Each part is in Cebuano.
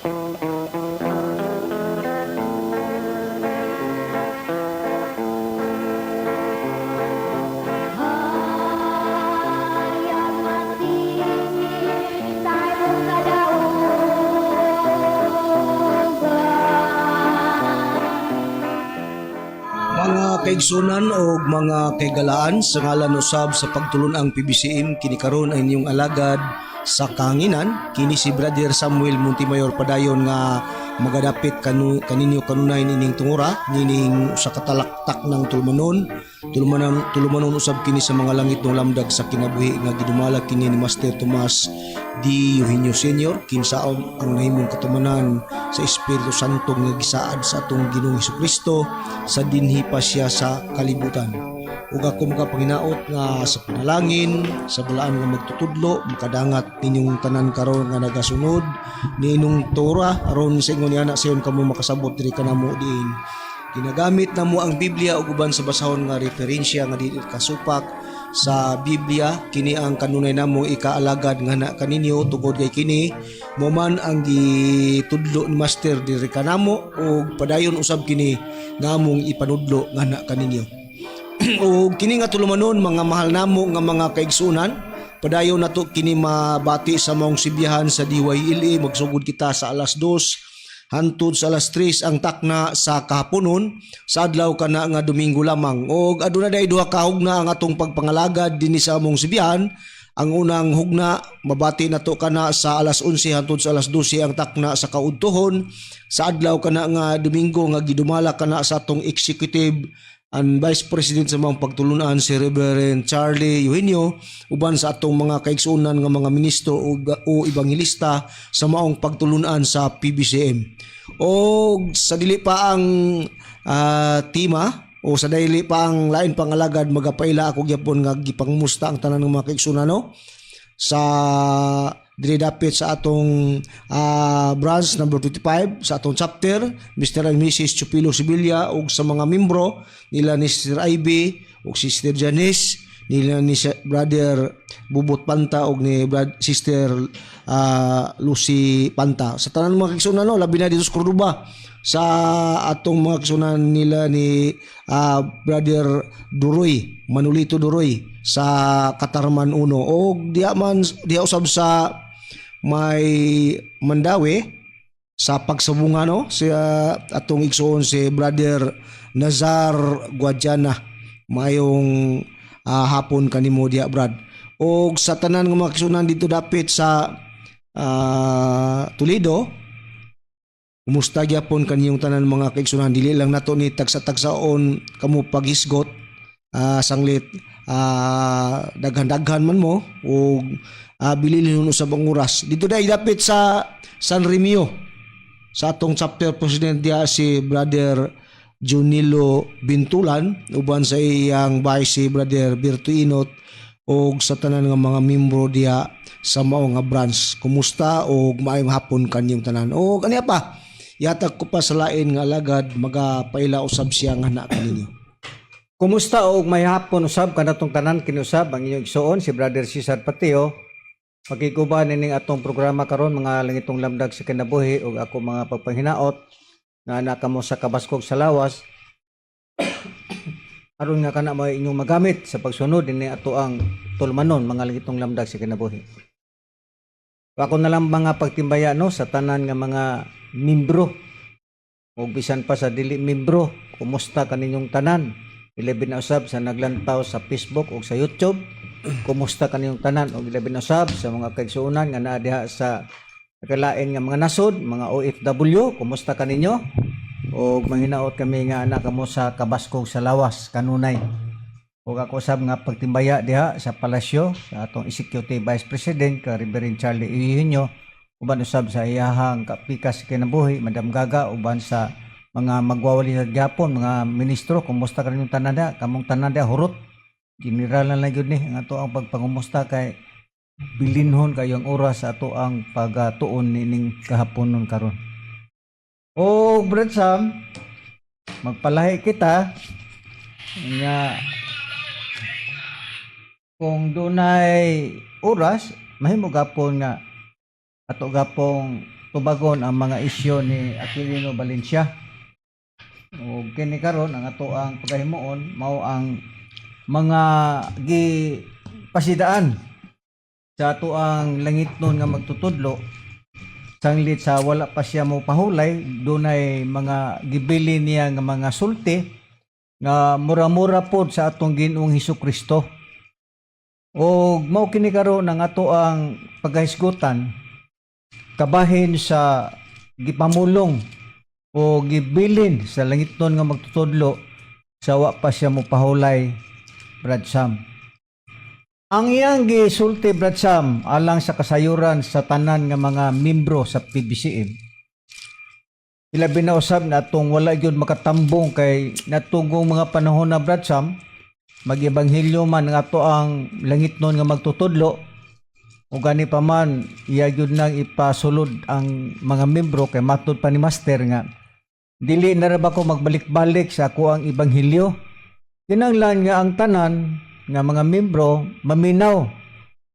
Mga kaigsunan o mga kaigalaan, sa ngalan usab sa pagtulun-ang PBCM, kini karon ay inyong alagad sa kahanginan. Kini si Brother Samuel Montemayor, padayon nga magadapit kaninyo kanunay nining tungura nining usa ka talaktak ng tulumanon, tulumanon, tulumanon usab kini sa mga langit ng lamdag sa kinabuhi nga gidumala kini ni Master Tomas D. Eugenio Sr., kinsaon ang nahimong katumanan sa Espiritu Santo nga gisaad sa atong Ginoong Kristo sa dinhi pa siya sa kalibutan. Ug ako makapanginaot nga sa panalangin sa balaan nga magtutudlo makadangat ninyong tanan karon nga nagasunod niinong Torah, aron sa ingon niana sayon kamo makasabot diri kanamo diin ginagamit namo ang Biblia ug uban sa basahon nga referensya nga dili kasupak sa Biblia. Kini ang kanunay namo ikaalagad nga na kaninyo tungod kay kini mo man ang gitudlo ni Master diri kanamo ug padayon usab kini nga among ipanudlo nga na kaninyo. Ug kini nga tulumanon, mga mahal namo nga mga kaigsunan, padayon nato kini mabati sa maong sibyahan sa DYLA. Magsugod kita sa alas 2 hantud sa alas 3 ang takna sa kahaponon sa adlaw kana nga Domingo lamang. Og aduna day duha ka hugna ang atong pagpangalagad dinhi sa among sibyahan. Ang unang hugna mabati nato kana sa alas 11 hangtod sa alas 12 ang takna sa kaudtuhon sa adlaw kana nga Domingo nga gidumala kana sa atong executive and Vice President sa mga pagtulunan, si Reverend Charlie Eugenio, uban sa atong mga kaigsuonan nga mga ministro o ebanghelista sa maong pagtulunan sa PBCM. O sa dili pa ang tema o sa dili pa ang lain pang alagad, magapaila ako gyapon nga gipangmusta ang tanan ng mga kaigsuonan, no, sa diri dapit sa atong branch number 25 sa atong chapter, Mr. and Mrs. Chupilo Sibilia, ug sa mga membro nila ni Sister Ivy ug Sister Janice, nila ni Brother Bubot Panta ug ni Sister Lucy Panta, sa tanan mga kaigsuonan, no, labi na dito sa Cordoba sa atong mga kaigsuonan nila ni Brother Duroy, Manolito Duroy sa Katarman 1, o diha man diha usab sa may Mandaue sa pagsabungan, no, si atong igsoon si Brother Nazar Guadiana. Mayong hapon kanimo diha, Brad. Og sa tanan nga mga kaigsuonan dito dapit sa Toledo, kumusta gyapon kaniyong tanan, mga kaigsuonan? Dili lang nato ni tagsa-tagsaon kamo paghisgot, sanglit daghan-daghan man mo ug bililhon usab ang oras. Dito dai dapit sa San Remio sa atong chapter president diha, si Brother Junilo Bintulan, uban sa iyang vice, si Brother Berto Inot, og sa tanan nga mga membro diha sa mao nga branch. Kumusta og maayong hapon kanyong tanan. Og aniya pa, yatag ko pa sa lain nga alagad, magapaila usab siya nga na kaninyo. Kumusta og may hapon usab kanatong tanan. Kinusab ang inyong igsuon, si Brother Cesar Patio. Pakiguban nining atong programa karon, mga langitong lamdag sa kinabuhi, ug ako mga pagpanghinaot nga naa kamo sa kabaskog sa lawas aron nga kana may inyong magamit sa pagsunod dinhi ato ang tulumanon, mga langitong lamdag sa kinabuhi. Ako na lang mga pagtimbaya, no, sa tanan nga mga membro ug bisan pa sa dili membro, kumusta kaninyong tanan? Ilabi na usab sa naglantaw sa Facebook ug sa YouTube, kumusta kaninyong tanan? Ug ilabi na usab sa mga kaigsuonan nga naa diha sa kalain nga mga nasod, mga OFW, kumusta kaninyo? Ug manghinaot kami nga naa kamo sa kabaskog sa lawas kanunay. Ug ako usab nga pagtimbaya diha sa palasyo sa atong Executive Vice President ka Reverend Charlie Eugenio, uban usab sa iyahang kapikas sa kinabuhi, Madam Gaga, uban sa mga magwawali sa gyapon mga ministro. Kumusta kaninyong tanan diha? Kamong tanan diha, hurot general na lang gyud ni ang ato ang pagpangumusta kay bilinhon kayo ang oras sa ato ang pagatuon nining kahaponon karon. O Brad Sam, magpalahi kita nga kung dunay oras, mahimo gapon nga ato gapong tubagon ang mga isyu ni Aquilino Valencia. Ug kini karon ang ato ang pagahimuon mao ang mga gipasidaan sa ato ang langitnon nga magtutudlo sanglit sa wala pa siya mo pahulay. Dunay mga gibili niya nga mga sulti nga mura-mura pod sa atong Ginoong Hesus Kristo. Og mao kini karon ang ato ang pagahisgutan kabahin sa gipamulong o gibilin sa langitnon nga magtutudlo sa wa pa siya mo pahulay, Brad Sam. Ang iyang gisulti, Brad Sam, alang sa kasayuran sa tanan nga mga membro sa PBCM. Ilabi na usab na atong wala gyud makatambong kay natugong mga panahon na, Brad Sam, mag-ebanghelyo man nga ato ang langitnon nga magtutudlo o gani pa man iya gyud nang ipasulod ang mga membro kay matud pa ni Master nga dili na ra ba ko magbalik-balik sa ako ang ebanghelyo, kinahanglan nga ang tanan nga mga membro maminaw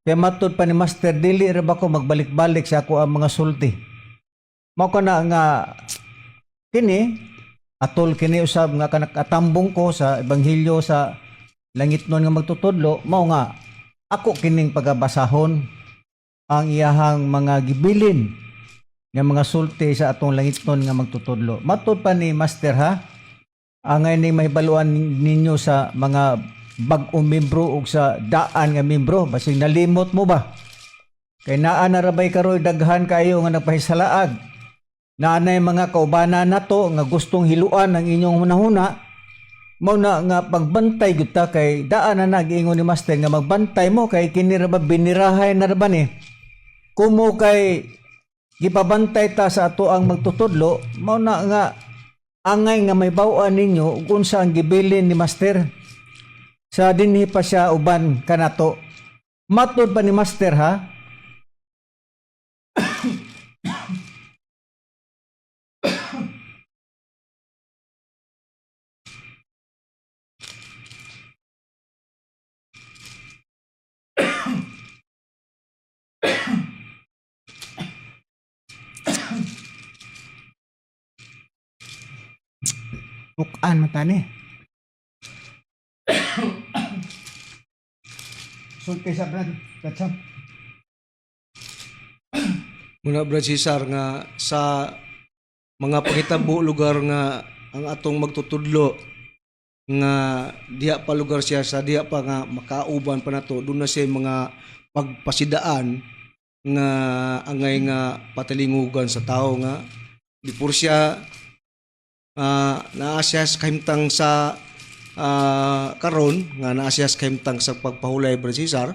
kay matud pa ni Master dili ra ba ko magbalik-balik sa ako ang mga sulti. Mao kana nga kini atol kini usab nga kanakatambong ko sa ebanghelyo sa langitnon nga magtutudlo, mao nga ako kining pagabasahon ang iyahang mga gibilin nga mga sulti sa atong langitnon nga magtutudlo. Matud pa ni Master ha, angay ning mahibaluan ninyo sa mga bag-ong membro ug sa daan nga membro, basig nalimot mo ba? Kay naa na rabay karoy daghan kayo nga nagpahisalaag. Naa nay mga kaubanan nato nga gustong hiluan ang inyong hunahuna. Mao na nga pagbantay gyud ta kay daan na nag-ingon ni Master nga magbantay mo kay kini ra ba binirahay na ra ba ni. Kumo kay gipabantay ta sa ato ang magtutudlo, mao na nga angay nga may baw-an ninyo ug unsa ang gibilin ni Master sa dinhi pa siya uban kanato. Matod pa ni Master ha. Tukan man tani. Sulti sa Brad, Brad Sam. Muna, Brad Cesar, nga sa mga pangitabo lugar nga ang atong magtutudlo nga diha pa lugar siya sa diha pa nga makauban pa nato, doon na siya mga pagpasidaan nga angay nga patalingugan sa tao nga before siya naa siya sa kahimtang sa karon nga naa siya sa kahimtang sa pagpahulay, Brad Cesar,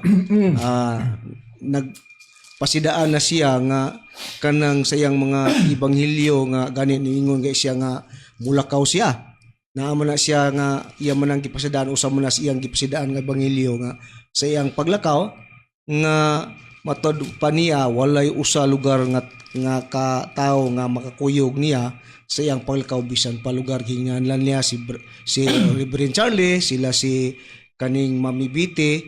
nagpasidaan na siya nga kanang sa iyang mga ebanghelyo nga gani niingon kay siya nga mulakaw siya. Naa man na siya nga iya man ang gipasidaan, usa man na sa iyang gipasidaan nga ebanghelyo nga sa iyang paglakaw nga matod pa niya walay usa lugar nga nga ka tao nga makakuyog niya sa iyang paglakaw bisan pa lugar hinganlan niya si Reverend Charlie, sila si kaning Mami Bite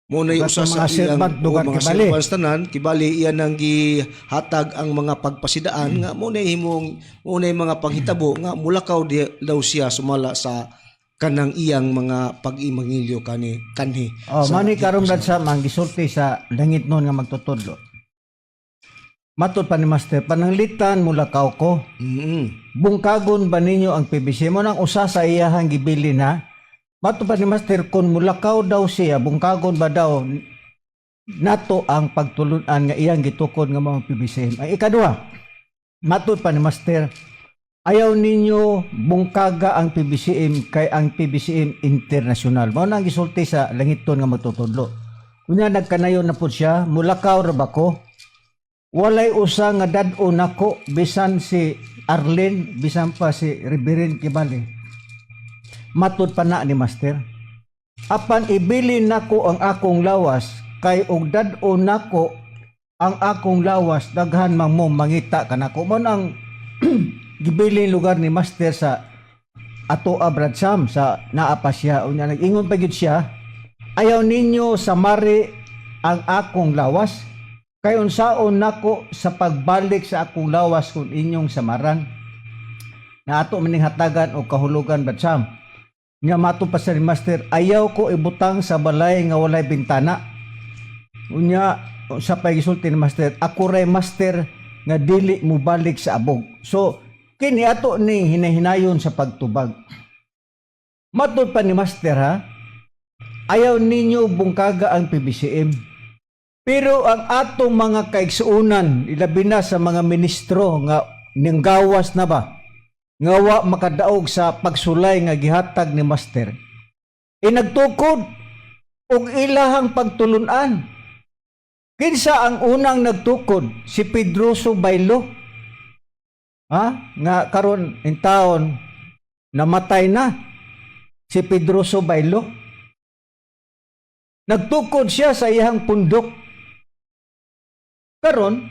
mo na Lugar usa sa sa mga iyang servant, lugar o mga kibali. servants tanan kibali iyan ang gihatag ang mga pagpasidaan nga mo na himong mo na mga panghitabo nga mulakaw di, daw siya sumala sa kanang iyang mga pag-imangilyo kani kanhi. Oh, sa mani karon, Brad Sam, ang gisulti sa langit noon nga magtutudlo. Matod pa ni Master, pananglitan mulakaw ko. Bungkagon ba ninyo ang PBC mo nang usa sa iyahang gibili na? Matod pa ni Master, kung mulakaw daw siya, bungkagon ba daw nato ang pagtulunan nga iyang gitukod nga mga PBC? Ang ikaduha, matod pa ni Master, ayaw ninyo bungkaga ang PBCM kay ang PBCM international. Mao na ang gisulti sa langiton nga magtutudlo. Unya nagkanayon na pud siya, mulakaw ra ba ko? Walay usa nga dad-o nako bisan si Arlene, bisan pa si Reverend Kibali. Matud pa na ni Master. Apan ibilin nako ang akong lawas kay og dad-o nako ang akong lawas daghan man mo mangita kanako. Mao na ang gibilin lugar ni Master sa ato, Brad Sam, sa naa pa siya. Unya nag-ingon pa gyud siya, ayaw ninyo sa mari ang akong lawas. Kay unsaon nako sa pagbalik sa akong lawas kung inyong samaran? Na ato maning hatagan og kahulugan, Brad Sam. Nga mato pa sa ni Master, ayaw ko ibutang sa balay nga walay bintana. Unya sa pagisulti ni Master, ako ray Master nga dili mobalik sa abog. So kini ato ni hinahinayon sa pagtubag. Matod pa ni Master ha, ayaw ninyo bungkaga ang PBCM. Pero ang atong mga kaigsuonan, ilabi na sa mga ministro nga ninggawas na ba, nga wa makadaog sa pagsulay nga gihatag ni Master, inagtukod og ilahang pagtulunan. Kinsa ang unang nagtukod? Si Pedroso Baylo. Ha? Nga karon in taon namatay na si Pedroso Baylo. Nagtukod siya sa iyang pundok. Karon,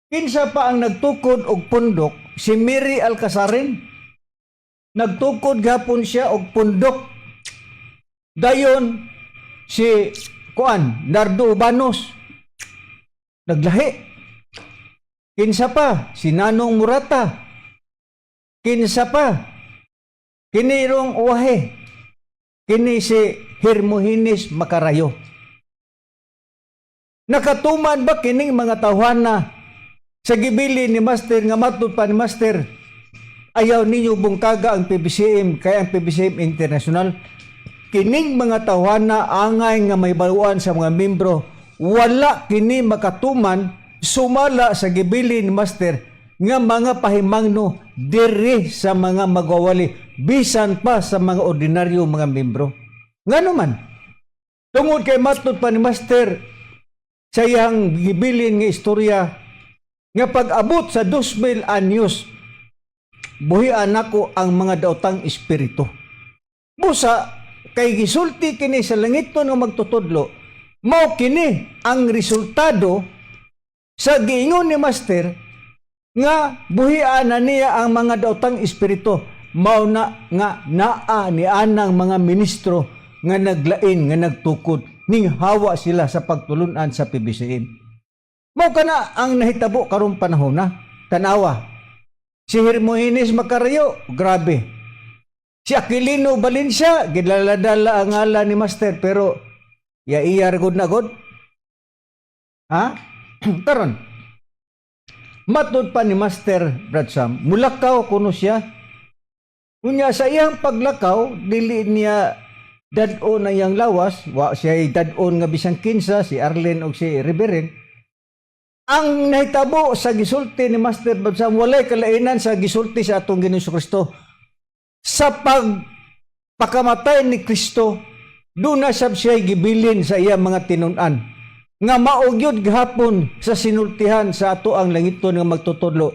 kinsa pa ang nagtukod og pundok? Si Mary Alcasarin. Nagtukod gapon siya og pundok. Dayon si kuan Nardo Ubanos naglahi. Kinsa pa? Si Nanong Murata. Kinsa pa? Kinirong uwahe. Kini si Hermogenes Macarayo. Nakatuman ba kining mga tawhana sa gibili ni Master nga matud pa ni Master, ayaw ninyo bungkaga ang PBCM kay ang PBCM international? Kining mga tawhana angay nga may baluan sa mga membro, wala kini makatuman sumala sa gibili ni Master nga mga pahimangno diri sa mga magwawali, bisan pa sa mga ordinaryo mga membro. Ngano man? Tungod kay matud pa ni Master sa iyang gibilin nga istorya nga pag-abot sa 2000 anyos, buhian nako ang mga daotang espiritu. Busa kay gisulti kini sa langiton nga magtutudlo, mao kini ang resultado sa giingon ni Master nga buhian na niya ang mga daotang espiritu. Mao na nga naa ni anang mga ministro nga naglain nga nagtukod, ning hawa sila sa pagtulunan sa PBCM. Mao kana ang nahitabo karong panahon na. Tanawa. Si Hermogenes Macarayo, grabe. Si Aquilino Valencia, gidaladala ang ngalan ni Master pero ya iya gud na gud. Ha? Karon. Matud pa ni Master, Brad Sam, mulakaw kuno siya. Unya sa iyang paglakaw, dili niya dad-on na iyang lawas, wa siya dad-on nga bisan kinsa, si Arlen og si Reverend. Ang nahitabo sa gisulti ni Master Brad Sam, walay kalainan sa gisulti sa atong Ginoong Kristo. Sa pagpakamatay ni Kristo, doon na sab siya gibilin sa iyang mga tinun-an. Nga mao gyud gihapon sa sinultihan sa ato ang langiton nga magtutudlo.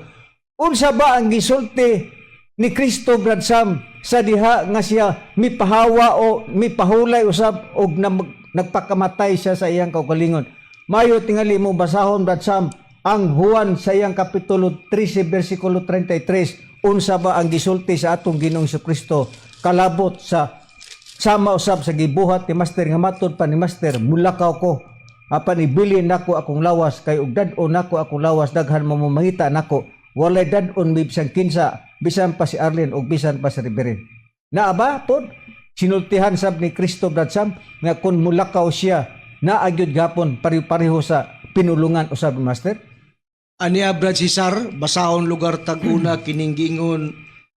Unsa ba ang gisulti ni Kristo, Brad Sam, sa diha nga siya mipahawa o mipahulay usab og nagpakamatay siya sa iyang kaugalingon? Mayo tingali mo basahon, Brad Sam, ang Juan sa iyang kapitulo 13 bersikulo 33, unsa ba ang gisulti sa atong Ginoong Kristo kalabot sa sama usab sa gibuhat ni Master nga matud pa ni Master, mulakaw ko apan ibilin nako akong lawas, kay og dad-on nako akong lawas, daghan mo mangita nako, walay dad-on bisan kinsa, bisan pa si Arlen og bisan pa si Reverend? Naa ba pod sinultihan sab ni Kristo, Brad Sam, nga kung mulakaw siya, naa gyud gapon pareho-pareho sa pinulungan usab ni Master? Aniya, Brad Cesar, basahon lugar tag-una kining giingon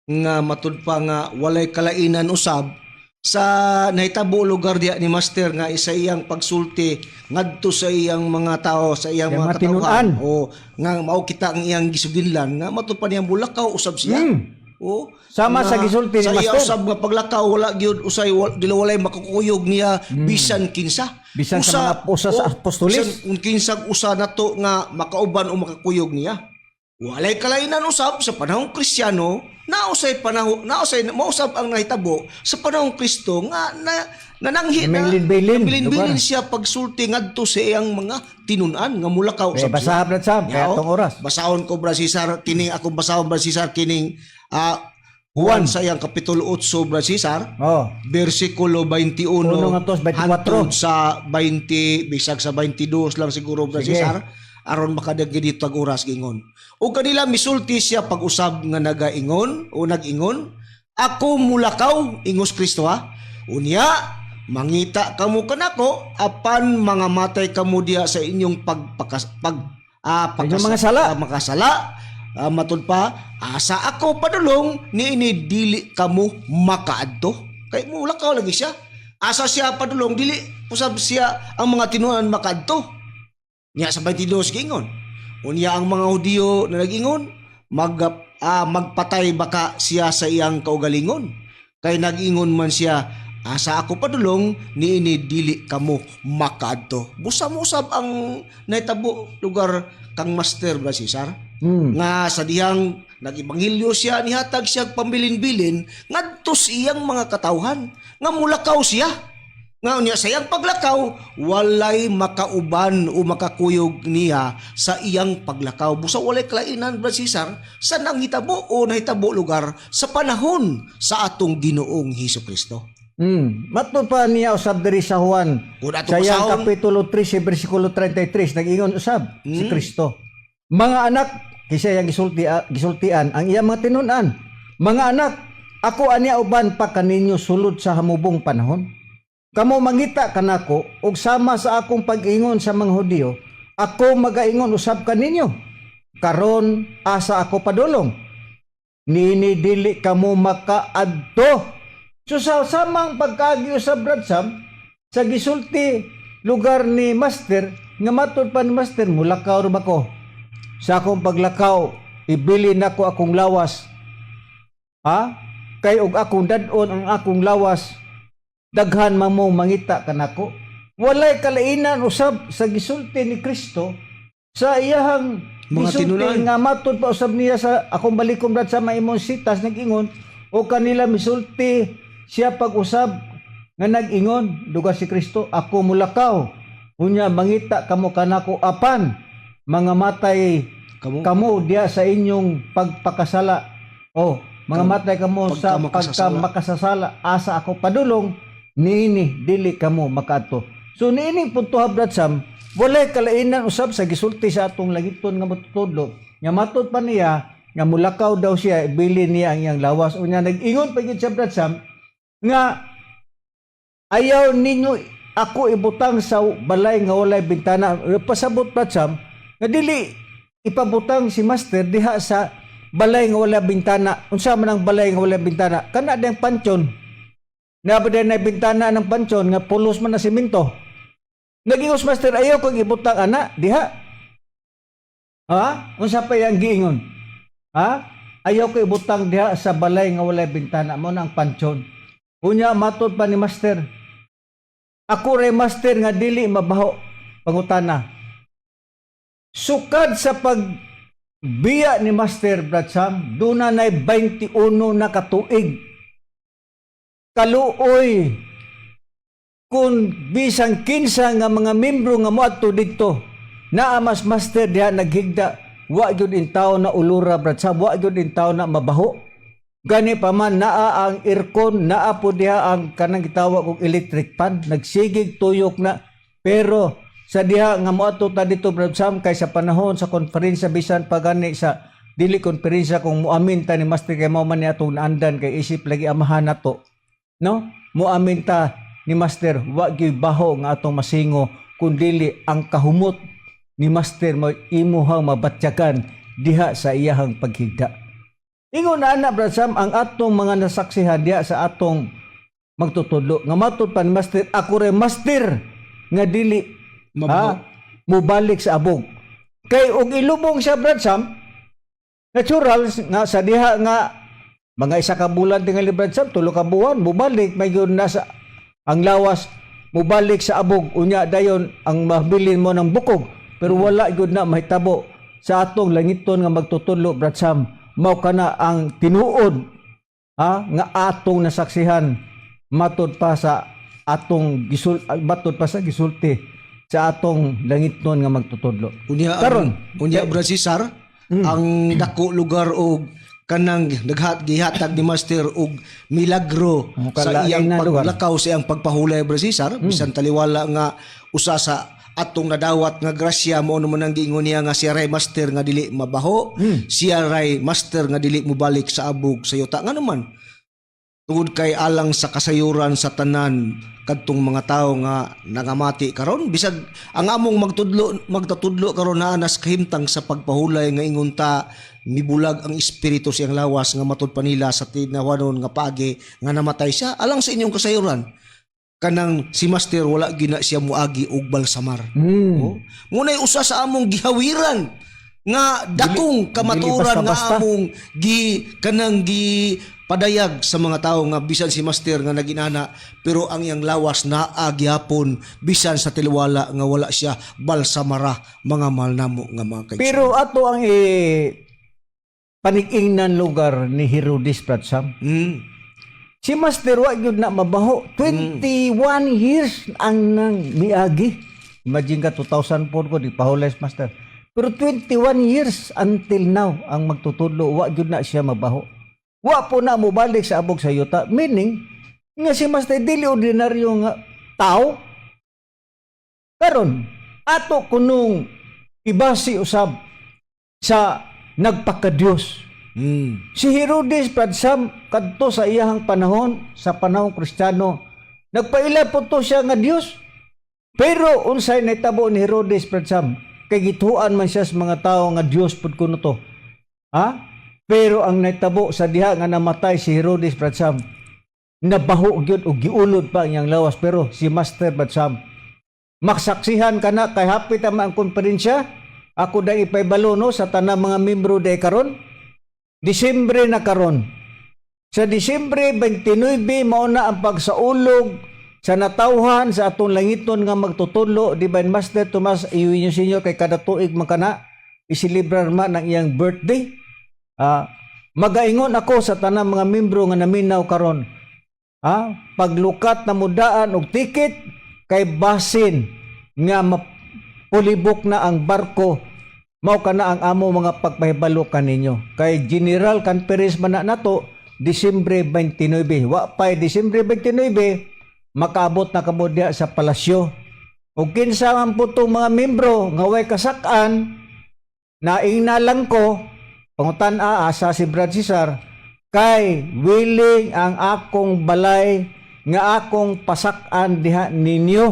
nga matud pa nga walay kalainan usab sa nahitabo lugar diya ni Master nga isa iyang pagsulti ngadto sa iyang mga tao, sa iyang Iyang mga mga katawhan tinunan. O nga mao kita ang iyang gisugilan nga matud pa niyang mulakaw usab siya. O Sama sa gisulti ni sa iya Master. usab nga paglakaw, wala gyud usay dili walay makakuyog niya bisan kinsa. Bisan sa mga usa sa o, apostoles. bisan kung kinsang usa nato nga makauban o makakuyog niya. Walay kalainan usab sa panahong Kristiyano, nausay panahon, nausay mausab ang nahitabo sa panahong Kristo nga na nananghi na Bilin-bilin, bilin-bilin lugar. Siya pagsulti ngadto sa iyang mga tinun-an nga mulakaw Eh, usab siya. basaha, Brad Sam, kaya Yao. atong oras. Basahon ko, Brad Cesar, kining akong basahon, Brad Cesar, kining Juan sa iyang kapitulo 8, Brad Cesar, versikulo 21 Uno ngadto sa 24. hangtod sa 20, bisag sa 22 lang siguro, Brad Sige. Cesar, aron makadaggi dito ag oras. Gingon o kanila, misulti siya pag-usab nga nagaingon o nag-ingon, "Ako mulakaw," ingos Kristo ha, "unya mangita kamo kanako, apan mga matay kamo diha sa inyong pagpakas pag Inyong mga sala. Makasala. Matud pa, asa ako padulong, niini dili kamo makaadto." Kay mulakaw lagi siya. Asa siya padulong, dili usab siya ang mga tinunan makaadto. Nya sa 22 giingon, unya ang mga Hudiyo na nag-ingon, "Magpatay baka siya sa iyang kaugalingon? Kay nag-ingon man siya, 'Asa ako padulong, niini dili kamo makaadto.'" Busa mo usab ang nahitabo lugar kang Master, Brad Cesar, nga sa dihang nag-ebanghelyo siya, nihatag siya pambilin-bilin ngadto sa iyang mga katawhan nga mulakaw siya, nga unya sa iyang paglakaw walay makauban o makakuyog niya sa iyang paglakaw. Busa walay kalainan, Brad Cesar, sa nanghitabo o nahitabo lugar sa panahon sa atong Ginoong Hesus Kristo. Matod pa niya usab diri sa Juan. Kung ato Sa iyang basahon. kapitulo 3 bersikulo 33, nag-ingon usab si Kristo. "Mga anak," kaysa iyang gisultian ang iyang mga tinun-an. "Mga anak, ako ania uban pa kaninyo sulod sa hamubong panahon. Kamo mangita kanako ug sama sa akong pag-ingon sa mga Hudiyo, ako magaingon usab kaninyo. Karon asa ako padulong, niini dili kamo makaadto." So sa samang pagkaagi usab, Brad Sam, sa gisulti lugar ni Master, nga matud pa ni Master, mulakaw ra ba ko? Sa akong paglakaw, ibili nako akong lawas. Ha? Kay og akong dad-on ang akong lawas, daghan man mo mangita kanako. Walay kalainan usab sa gisulti ni Kristo sa iyahang mga gisulti tinunan. Nga matud pa usab niya sa akong balikom, Brad, sa maimong sitas, nag-ingon o kanila misulti siya pag-usab nga nag-ingon duga si Kristo, "Ako mulakaw, unya mangita kamo kanako, apan mga matay kamo, kamo diya sa inyong pagpakasala." Oh, mga matay kamo sa pagkamakasasala. Pagkamakasasala. Asa ako padulong, niini dili kamo makaadto. So niining punto, Brad Sam, walay kalainan usab sa gisulti sa atong langiton nga matutudlo. Nga matud pa niya nga mulakaw daw siya, ibili niya ang iyang lawas. Unya nag-ingon pa gyud siya, Brad Sam, nga ayaw ninyo ako ibutang sa balay nga walay bintana. Pasabot, Brad Sam, nga dili ipabutang si Master diha sa balay nga walay bintana. Unsa man ang balay nga walay bintana? Kana diyang pansyon. Naa ba na bintana ng pansyon nga pulos man na simento? Nag-ingon si Master, ayaw kong ibutang ana diha. Ha? Unsa pa yang giingon? Ha? Ayaw ko ibutang diha sa balay nga walay bintana, mo na ang pansyon. Unya matod pa ni Master, "Ako ray Master nga dili mabaho." Pangutana. Sukad sa pag biya ni Master, Brad Sam, duna nay 21 na katuig. Kaluoy kung bisang kinsa nga mga membro nga moadto didto naa mas Master diha naghigda, wa gyud in taon na ulura, Brad Sam, wa gyud in taon na mabaho. Gani pa man naa ang aircon, naa po diha ang kanang gitawag og electric fan, nagsigig tuyok na. Pero sa diha nga moadto ta dito, Brad Sam, kay sa panahon sa konferensya, bisan pa gani sa dili konferensya, kung muamin ta ni Master kay mao man ni atong naandan kay isip lagi amahan nato, no, muamin ta ni Master, wa gyud baho nga atong masingo kun dili ang kahumot ni Master mo imuhang mabatyagan diha sa iyahang paghigda. Ingon na ana, Brad Sam, ang atong mga nasaksihan diha sa atong magtutudlo nga matud pa ni Master, "Ako ray Master nga dili mabaho. Ha, mubalik sa abog." Kay og ilubong siya, Brad Sam, natural nga sa diha nga mga isa ka bulan tingali, Brad Sam, 3 ka buwan, mubalik may gyud na sa ang lawas, mubalik sa abog, unya dayon ang mabilin mo ng bukog, pero wala gyud na mahitabo sa atong langiton nga magtutudlo, Brad Sam. Mao kana ang tinuod, ha, nga atong nasaksihan matud pa sa gisulti sa atong langitnon nga magtutudlo. Unya Karon, unya, Brad Cesar, ang dako lugar og Kanang naghat gihatag ni Master og milagro Oh, sa kalain iyang na lugar. paglakaw, sa iyang pagpahulay, Brad Cesar, bisan taliwala nga usa sa atong nadawat nga grasya mao naman ang giingon niya nga siya ray master nga dili mabaho, siya ray master nga dili mobalik sa abog sa yuta. Nga naman, tungod kay alang sa kasayuran sa tanan kadtong mga tawo nga nangamati karon, bisag ang among magtudlo magtatudlo karon naa nas kahimtang sa pagpahulay nga ingon ta mibulag ang espiritu siyang lawas, nga matud pa nila sa tinawanon nga paagi nga namatay siya, alang sa inyong kasayuran, kanang si Master wala gina siya muagi og balsamar. Oh. Muna'y usa sa among gihawiran nga dakong kamaturan nga basta-basta. among gi kanang gi padayag sa mga tao nga bisan si Master nga naginana, pero ang iyang lawas naa gihapon bisan sa taliwala nga wala siya balsamara, mga mahal namo nga mga kaigsoon. Pero ato ang panig-ingnan lugar ni Herodes, Brad Sam. Si Master wa gyud na mabaho. 21 years ang nang miagi. Imagine ka, 2004 ko di pahulay si Master. Pero 21 years until now ang magtutudlo, wa gyud na siya mabaho. Wa po na mobalik sa abog sa yuta. Meaning nga si Master dili ordinaryo nga tao. Karon ato kunong ibasi usab sa nagpakadiyos. Si Herodes, Brad Sam, kadto sa iyahang panahon, sa panahon Kristiyano, nagpaila po to siya nga Dios. Pero unsay nahitabo ni Herodes, Brad Sam? Kay gituan man siya sa mga tao nga Dios pud kuno to. Ha? Pero ang nahitabo sa diha nga namatay si Herodes, Brad Sam, nabaho gyud og giulod pa ang iyang lawas, pero si Master, Brad Sam, maksaksihan ka na kay hapit ang konferensya. Ako dahil ipaybalo, no, sa tanang mga membro day karon. Disyembre na karon. Sa Disyembre 29 mao na ang pagsaulog sa natawhan sa atong langiton nga magtutudlo, Divine Master Tomas Eugenio Senior, kay kada tuig man kana iselebrar man ang iyang birthday. Magaingon ako sa tanang mga membro nga naminaw karon. Paglukat na mudaan og ticket kay basin nga mapulibok na ang barko, mao kana ang amo mga pagpahibalo kaninyo. Kay General Conference man na nato Disyembre 29. Wa pay Disyembre 29, makaabot na kamo diha sa palasyo. Ug kinsa man po tong mga membro nga way kasak-an, naingna lang ko, pangutan-a asa si Brad Cesar, kay willing ang akong balay nga akong pasak-an diha ninyo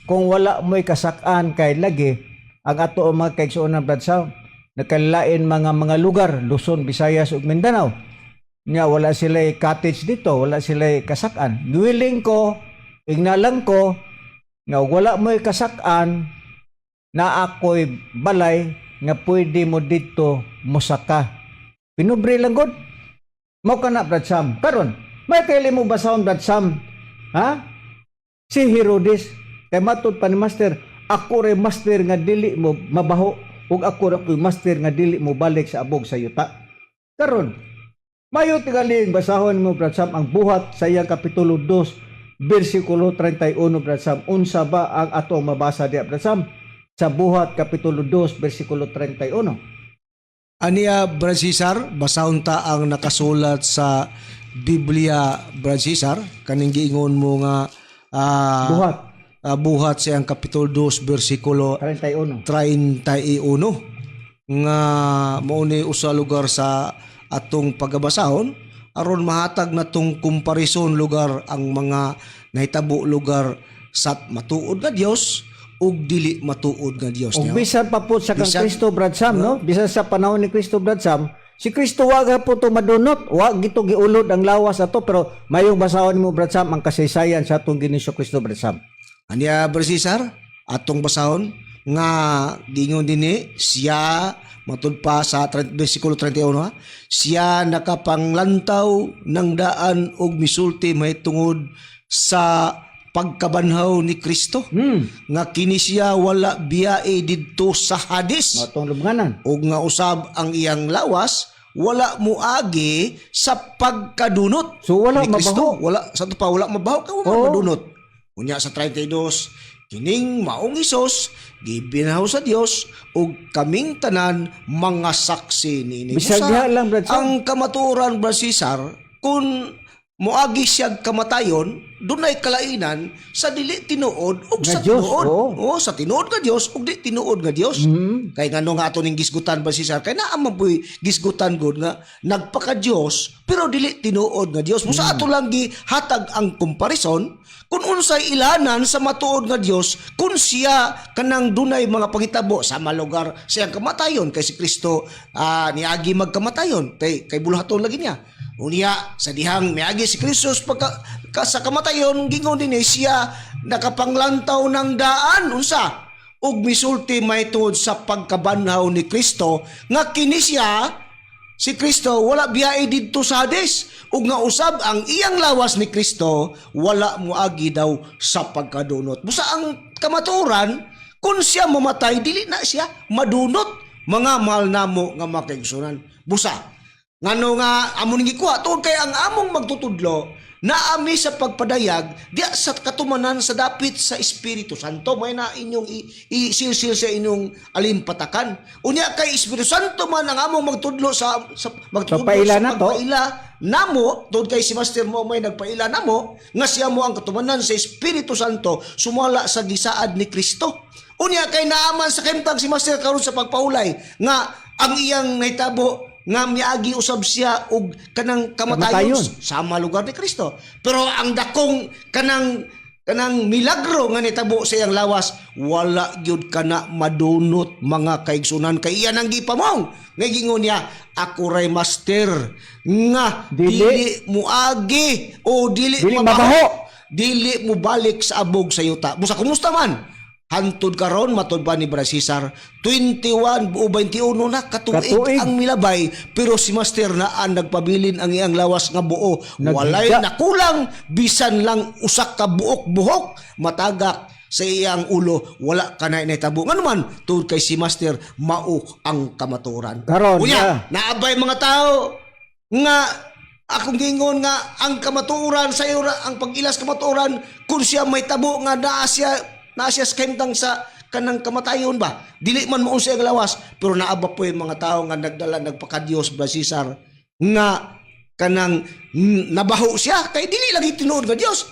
kung wala mo'y kasak-an. Kay lagi ang ato ang mga kaigsuonan, Brad Sam, nakalain mga lugar, Luzon, Visayas ug Mindanao, nga wala sila cottage dito, wala sila kasak-an. Willing ko, ingnalang ko nga wala mo'y kasak-an na ako'y balay nga pwede mo dito mosaka. Pinubre lang gud. Mao kana, Brad Sam. Karon, may kaili mo basahon, Brad Sam? Ha? Si Herodes, kay matud pa ni Master, ako ray master nga dili mo mabaho ug ako ra ko'y master nga dili mo balik sa abog sa yuta. Karon, mayo tingaling basahon mo, Brad Sam, ang Buhat sa iyang kapitulo 2 bersikulo 31, Brad Sam. Unsa ba ang ato mabasa diya, Brad Sam? Sa Buhat kapitulo 2 bersikulo 31. Aniya, Brad Cesar, basahon ta ang nakasulat sa Biblia, Brad Cesar, kaning giingon mo nga Buhat Buhat sa iyang kapitulo 2 bersikulo 31. 31 nga mao ni usa lugar sa atong pagabasahon aron mahatag natong komparison lugar ang mga nahitabo lugar sa matuod nga Dios ug dili matuod nga Dios Og niya. bisan pa po sa kang Bisan- Kristo, Brad Sam, no? Bisan sa panahon ni Kristo, Brad Sam, si Kristo wa po to madunot, wa gito giulod ang lawas ato, pero mayong basahon nimo, Brad Sam, ang kasaysayan sa atong Ginoong Kristo, Brad Sam. Aniya, Brad Cesar, atong basahon nga giingon dinhi siya matud pa sa 30, versikulo 31 ha, siya nakapanglantaw ng daan og misulti mahitungod sa pagkabanhaw ni Kristo nga kini siya wala biyae didto sa Hades Atong lubnganan. ug nga usab ang iyang lawas wala muagi sa pagkadunot So wala ni Kristo. mabaho. Wala sa to pa, wala mabaho ka, wala Oo. madunot. Unya sa 32, kining maong Hesus Gibinaw sa Dios ug kaming tanan mga saksi niini. Bisag Busa, diha lang, Brad Sam. ang kamatuoran, Brad Cesar, kung moagi siya kamatayon, dunay kalainan sa dili tinuod ug Nga sa Dios, tinuod. oo. Oo, sa tinuod nga Dios ug di tinuod nga Dios. Kay ngano nga ato ning gisgutan ba, Cesar? Kay naa man puy gisgutan gud nga nagpaka Dios pero dili tinuod nga Dios. Busa ato lang gihatag ang komparison kung unsay ilanan sa matuod nga Dios kung siya kanang dunay mga pangitabo sa malugar siyang kamatayon, kay si Kristo niagi magkamatayon kay kay buluhaton lagi niya. Unya sa dihang miagi si Kristo pagka sa kamatayon, gingon din eh, siya nakapanglantaw ng daan unsa ug misulti mahitungod sa pagkabanhaw ni Kristo nga kini siya si Kristo wala biyahe didto sa Hades ug nga usab ang iyang lawas ni Kristo wala moagi daw sa pagkadunot. Busa ang kamatuoran, kung siya mamatay, dili na siya madunot, mga mahal namo nga makaigsunan. Busa ngano nga amo ning gikuha, tuod kay ang among magtutudlo naami sa pagpadayag diya sa katumanan sa dapit sa Espiritu Santo, may na inyong isilsil sa inyong alimpatakan. Unya kay Espiritu Santo man ang among magtudlo sa magtudlo Paila sa na to. pagpaila namo, tuod kay si Master mo may nagpaila namo nga siya mo ang katumanan sa Espiritu Santo sumala sa gisaad ni Kristo. Unya kay naaman sa kemtang si Master karon sa pagpaulay nga ang iyang nahitabo nga miagi usab siya og kanang kamatayon Kamatayon. sama lugar ni Kristo. Pero ang dakong kanang kanang milagro nga nitabo sa iyang lawas, wala gyud kana madunot, mga kaigsunan, kay iyan ang gipamong. Nga gingon niya, "Ako ray master nga Dili. dili muagi o dili, Dili mabaho, mabaho. Dili mo balik sa abog sa yuta." Busa kumusta man? Hantud karon, matud pa ni Brad Cesar, 21 o 21 na katuig, Katuig. ang milabay, pero si Master na ang nagpabilin ang iyang lawas nga buo. Naghigda. Walay nakulang bisan lang usak ka buok buhok matagak sa iyang ulo, wala ka na initabo. Ngano man, tungod kay si Master mao ang kamaturan. Karon, Unya, yeah. naabay mga tao nga akong gingon nga ang kamatuoran sa iyo ang pag-ilas kamatuoran kung siya may tabo nga naa siya sa kahimtang sa kanang kamatayon ba, dili man mao siya ang lawas, pero naaba po yung mga tao nga nagdala nagpakadiyos ba, Cesar, nga kanang nabaho siya kay dili lagi tinuod nga Dios.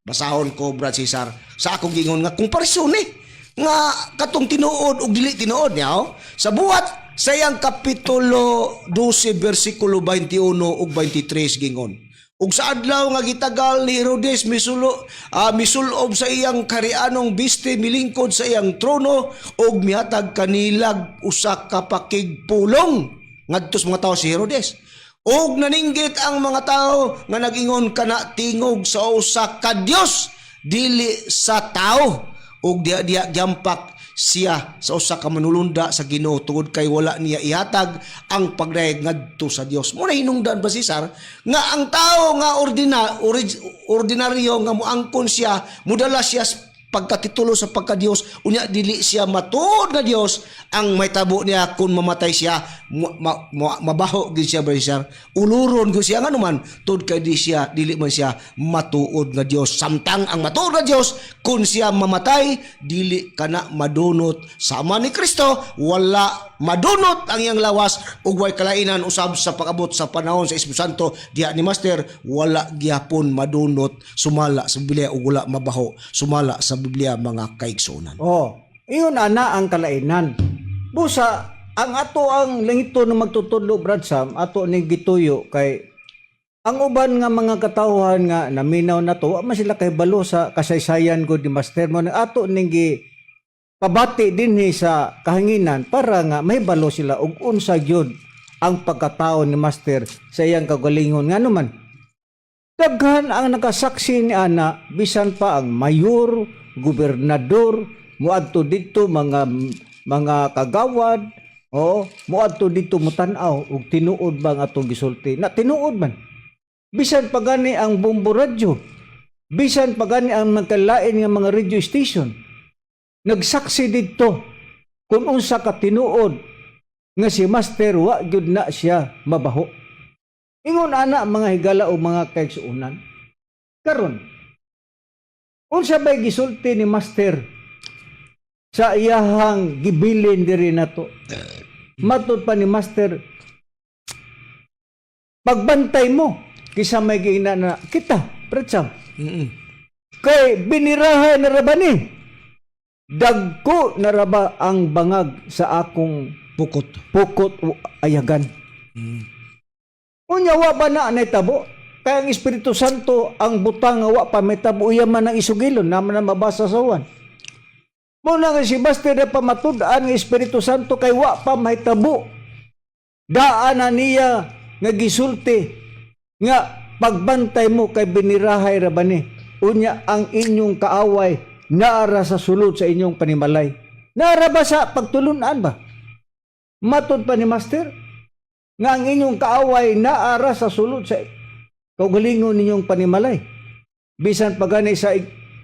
Basahon ko, Brad Cesar, sa akong gingon nga komparasyon eh nga katong tinuod ug dili tinuod niya, oh. Sa Buhat sa iyang kapitulo 12 bersikulo 21 ug 23, gingon, "Ug sa adlaw nga gitagal ni Herodes misulob sa iyang karianong biste, milingkod sa iyang trono ug mihatag kanilag usa ka pakigpulong ngadto sa mga tao si Herodes. Ug naninggit ang mga tao nga nagingon, 'Kana tingog sa usa ka Dios, dili sa tao.' Ug diha diha gyampak siya sa usa ka manulunda sa Ginoo tungod kay wala niya ihatag ang pagdayeg ngadto sa Dios." Mo na hinungdan ba, Cesar, nga ang tao nga ordinaryo nga moangkon siya, mudala siya sa pagkatitulo sa pagka-Dios, unya dili siya matuod nga Dios, ang may tabo niya kung mamatay siya, mabaho gid siya ba, siya uluron gud siya, ngano man, tuod kay di siya dili man siya matuod nga Dios. Samtang ang matuod nga Dios, kung siya mamatay, dili kana madunot. Sama ni Kristo, wala madunot ang iyang lawas ug way kalainan usab sa pag-abot sa panahon sa Espiritu Santo diha ni Master, wala gihapon madunot sumala sa Biblia ug wala mabaho sumala sa Biblia, mga kaigsunan. Oh, iyon ana ang kalainan. Busa ang ato ang langito na magtutudlo, Brad Sam, ato ni gituyo kay ang uban nga mga katawhan nga naminaw na to, wa man sila kay balo sa kasaysayan ko ni Master mo ato ning gi pabati dinhi sa kahanginan para nga may balo sila og unsa gyud ang pagkatao ni Master sa iyang kagalingon. Ngano man, daghan ang nakasaksi ni ana, bisan pa ang mayor, gobernador, muadto didto, mga kagawad, oh, muadto didto mutan-aw og tinuod ba ang atong gisulti. Na tinuod man. Bisan pa gani ang Bombo Radyo, bisan pa gani ang magkalain nga mga radio station, nagsaksi didto kung unsa ka tinuod nga si Master wa gyud na siya mabaho. Ingon ana, mga higala o mga kaigsuonan. Karon, unsa bay gisulti ni Master Sa iyahang gibilin diri nato. Matod pa ni Master, pagbantay mo kisa may giingna na kita, Brad Sam. Kay binirahay na ra ba ni? Dagko na ra ba ang bangag sa akong Pukot. Pukot o ayagan? Unya, wa ba na nahitabo? Kaya ang Espiritu Santo ang butang nga wa pa mahitabo, iya man ang isugilon naman ang mabasa sa Juan. Mao na nga si Master na pamatud-an ng Espiritu Santo kay wa pa mahitabo. Daan na niya nga gisulti nga pagbantay mo kay binirahay ra ba ni. Unya, ang inyong kaaway naara sa sulod sa inyong panimalay. Naara ba sa pagtulunan ba? Matod pa ni Master nga ang inyong kaaway naara sa sulod sa kaugalingon ninyong panimalay. Bisan pa gani sa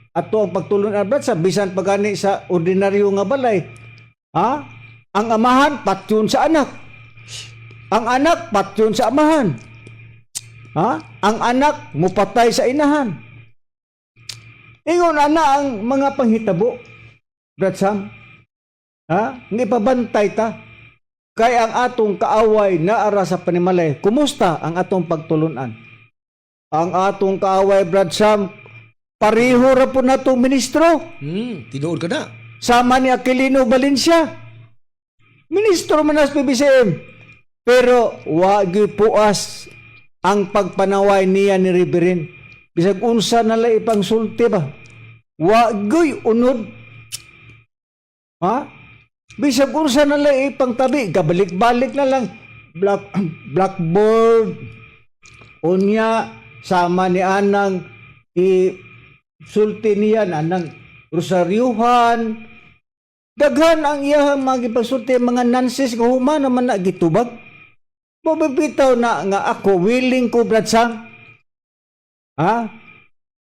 ato ang pagtulunan, brad, sa bisan pa gani sa ordinaryo nga balay. Ha? Ang amahan patyon sa anak. Ang anak patyon sa amahan. Ha? Ang anak mupatay sa inahan. Ingon ana ang mga panghitabo. Brad Sam. Ha? Nga ipabantay ta. Kay ang atong kaaway naara sa panimalay. Kumusta ang atong pagtulunan? Ang atong kaaway, Brad Sam, pareho ra po natong ministro. Tinuod ka na. Sama ni Aquilino Valencia. Ministro man as PBCM. Pero wa puas ang pagpanaway niya ni Reverend. Bisag unsa na lang ipang sulti ba? Wa gyud unod. Ha? Bisag unsa na lang ipang tabi, gabalik-balik na lang blackboard. Unya, sama ni anang i sulti niya anang rosaryuhan. Daghan ang iyahang mga gipasulti, mga nonsense nga human naman na gitubag. Mabibitaw na nga ako willing ko, Brad Sam. Ha?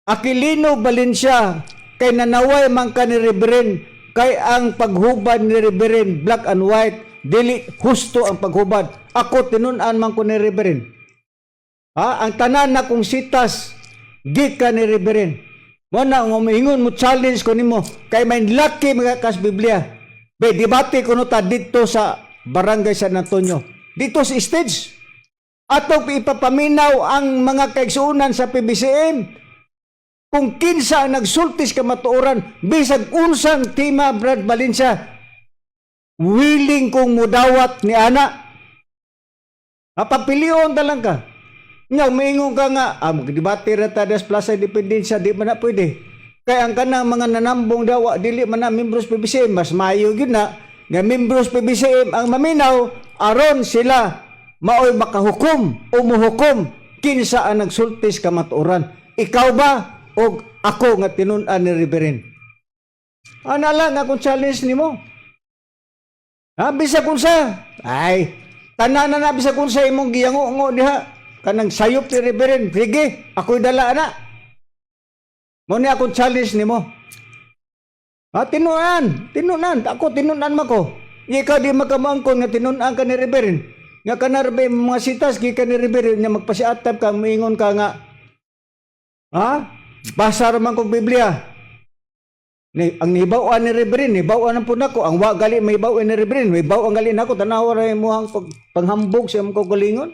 Aquilino Valencia, kay nanaway man ka ni Reverend, kay ang paghubad ni Reverend black and white, dili husto ang paghubad. Ako, tinun-an man ko ni Reverend. Ha? Ang tanan na kong sitas gikan ni Reverend. Mo na nga moingon mo, challenge ko nimo kay may lucky mga kas Biblia. Be, debate kuno ta didto sa Barangay San Antonio. Dito sa stage. Atong ipapaminaw ang mga kaigsuonan sa PBCM kung kinsa ang nagsultis kamatuoran. Bisag unsang tema, Brad Valencia, willing kong mudawat ni ana. Mapapilion ta lang ka. Nga, maingon ka nga, magdebate ra ta des Plaza Independencia, di man na pwede. Kaya ang kanang mga nanambong dawa, dili man na membros PBCM, mas maayo gyud na nga membros PBCM ang maminaw, aron sila maoy makahukom o muhukom kinsa ang nagsultis kamatuoran. Ikaw ba o ako nga tinun-an ni Reverend? Ana lang akong challenge nimo. Ha, bisag unsa. Ay, tanan na na bisag unsa imong giyango diha. Kanang sayop ni Reverend, sige, ako'y dala ana. Mo ni akong challenge nimo. Ha, tinuan, tinuan, ako tinuan man ko. Ikaw di makamuangkon nga tinuan ka ni Reverend. Nga kanarbe mga sitas gikan ni Reverend nga magpasiatap ka, moingon ka nga ha? Basa ra man kong Biblia. Ni, ang nibaw-an ni Reverend, nibaw-an ang pud nako. Ang wa gali may baw ni Reverend, may baw ang gali nako, tanawa ra imong panghambog sa imong kaugalingon.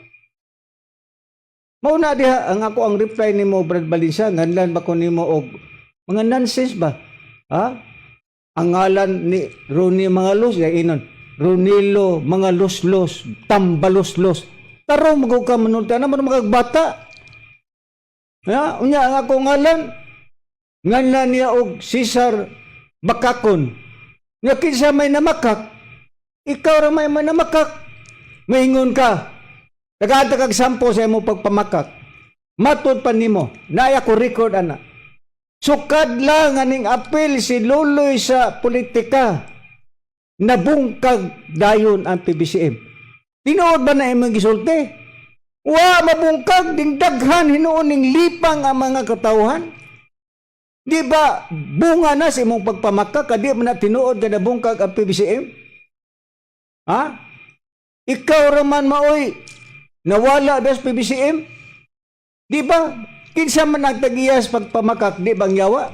Mao na diha ang ako ang reply nimo, Brad Valencia, nganlan ba ko nimo og mga nonsense ba? Ha? Ang ngalan ni Ronnie Mangalos, ya inon. Ronilo mga loslos, tambalos-los. Tarong magug ka manulti ana man mga bata. Ya, unya ang ako ngalan, nganlan niya og Cesar Bakakon. Nga kinsa may namakak, ikaw ra may namakak. Maingon ka. Tagata kag sampo sa imong pagpamakak. Matod pa nimo, naaya ko record ana. Sukad lang aning apil si Luloy sa politika, nabungkag dayon ang PBCM. Tinuod ba na imong gisulti? Wa mabungkag ding daghan hinuon ning lipang ang mga katawhan. Di ba bunga na sa imong pagpamakak ka, di man na tinuod nga nabungkag ang PBCM? Ha? Ikaw raman maoy nawala das PBCM? Di ba? Kinsa man ang tagiyas pagpamakak, di bang yawa?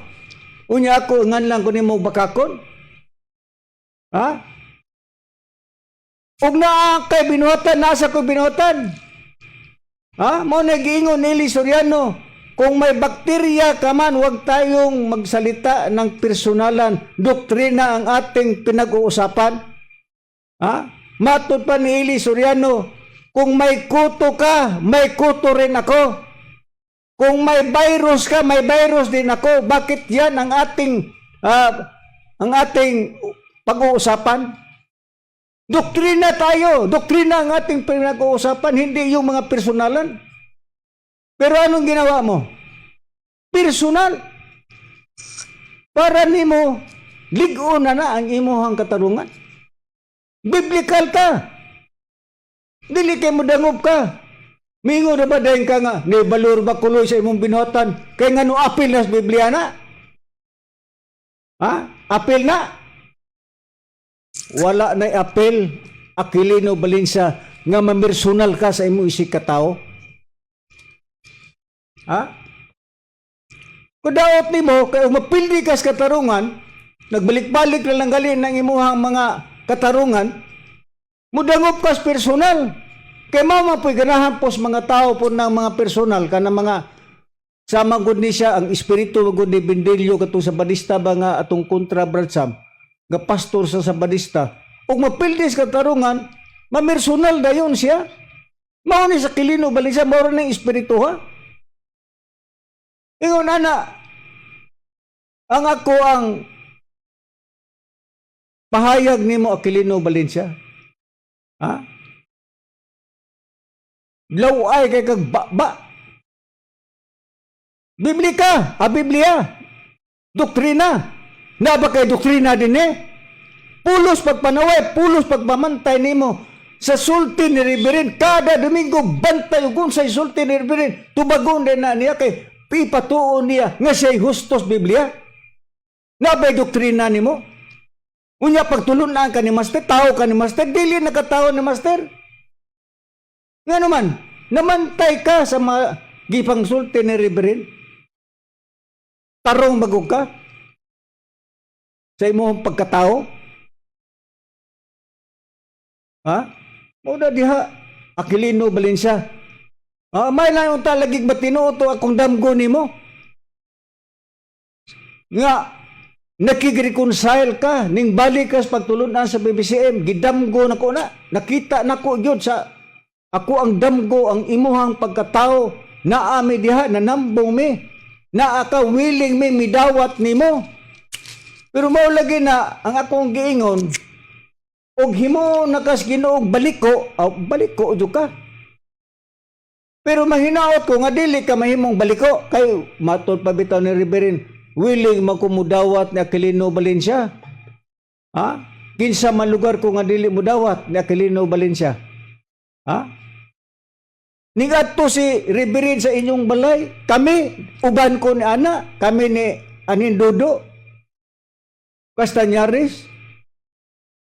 Unya ako ngan lang ko nimo bakakon? Ha? Ug naa kay binuhatan, nasa ko binuhatan. Ha? Mao na giingon ni Eli Soriano, kung may bakterya ka man, huwag tayong magsalita ng personalan. Doktrina ang ating pinag-uusapan. Ha? Matod pa ni Eli Soriano, kung may kuto ka, may kuto rin ako. Kung may virus ka, may virus din ako. Bakit yan ang ating pag-uusapan? Doktrina tayo. Doktrina ang ating pinag-uusapan, hindi yung mga personalan. Pero anong ginawa mo? Personal. Para nimo lig-on na na ang imuhang katarungan. Biblical ka. Dili kay mo dangop ka. Mingo na ba dayon ka nga, ni balor ba kuloy sa imong binuhatan, kay nga no apil na sa Biblia na? Ha? Apil na? Wala na apil, Aquilino Valencia, nga mamersonal ka sa imong isig katao. Ha? Kung daot nimo, kay mapildi ka sa katarungan, nagbalik-balik na lang gali ng imuhang mga katarungan, mudangop ka sa personal. Kay mao man po'y ganahan po sa mga tao po ng mga personal, kanang mga sama gud ni siya ang espiritu gud ni Bendilio katong sa Badista ba nga atong kontra Brad Sam nga pastor sa Sabadista. Ug mapildi sa katarungan, mamersonal dayon siya. Mao ni sa Aquilino Valencia, mao ra ning espiritu, ha. Ingon ana, ang ako ang pahayag nimo, Aquilino Valencia, ha? Laway kay kag ba. Biblika, a Biblia. Doktrina. Na ba kay doktrina din eh? Pulos pagpanaway, pulos pagpamantay nimo sa sulti ni Reverend. Kada Domingo bantay ug unsay sulti ni Reverend. Tubagon din na niya kay ipatuon niya nga siya'y hustos Biblia. Na ba'y doktrina nimo? Unya pagtulunan ka ni Master, tao ka ni Master, dili na ka tao ni Master. Nga naman, namantay ka sa mga gipang sulti ni Reverend. Tarong magug ka sa imong pagkatao. Ha? Mao na diha, Aquilino Valencia. Ah, may lang yung talagig ba tinuod to akong damgo nimo? Nga nakig-reconcile ka ning balik ka sa pagtulunan sa PBCM, gidamgo nako na, nakita nako gyud sa ako ang damgo ang imuhang pagkatao. Naa mi diha, nanambong mi, naa ka, willing mi midawat nimo. Pero mao lagi na ang akong giingon, og himo nakas Ginoo baliko, aw, baliko jud ka. Pero mahinaot ko nga dili ka mahimong baliko kay matod pa bitaw ni Reverend, willing man ko mudawat ni Aquilino Valencia. Ha? Kinsa man lugar ko nga dili mudawat ni Aquilino Valencia? Ha? Ningadto si Reverend sa inyong balay, kami uban ko ni ana, kami ni anin Dodo Castañares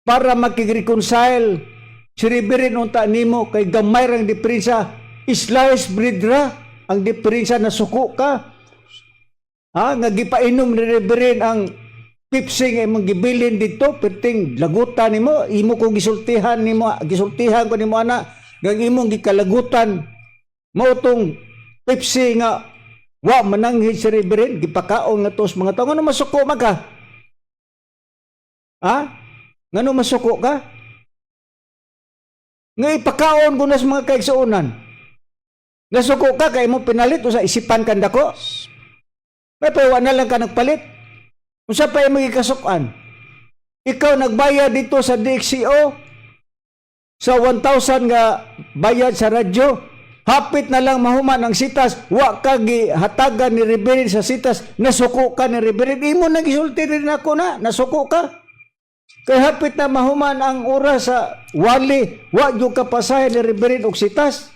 para makig-reconcile si Reverend unta nimo kay gamay rang diferensya, slice bread ra ang diferensya, na suko ka. Ha, nga gipainom ni Reverend ang Pepsi nga imong gibilin dito, perting lagutan nimo. Imo ko gisultihan nimo, gisultihan ko nimo ana nga ang imong gikalagutan mao tong Pepsi nga wa mananghid si Reverend, gipakaon nga tos mga tao. Ngano masuko man ka? Ha? Ngano masuko ka nga ipakaon ko na sa mga kaigsuonan? Nasuko ka kay mo pinalit o sa isipan kan dako. May pa na lang ka nagpalit. Unsa pa imong gikasukan? Ikaw nagbayad dito sa DXCO sa 1,000 nga bayad sa radyo. Hapit na lang mahuman ang sitas, wa ka gihatagan ni Reverend sa sitas, nasuko ka ni Reverend. Imo nang gisulti rin ako na, nasuko ka. Kay hapit na mahuman ang oras sa wali, wa gyud ka pasahe ni Reverend og sitas.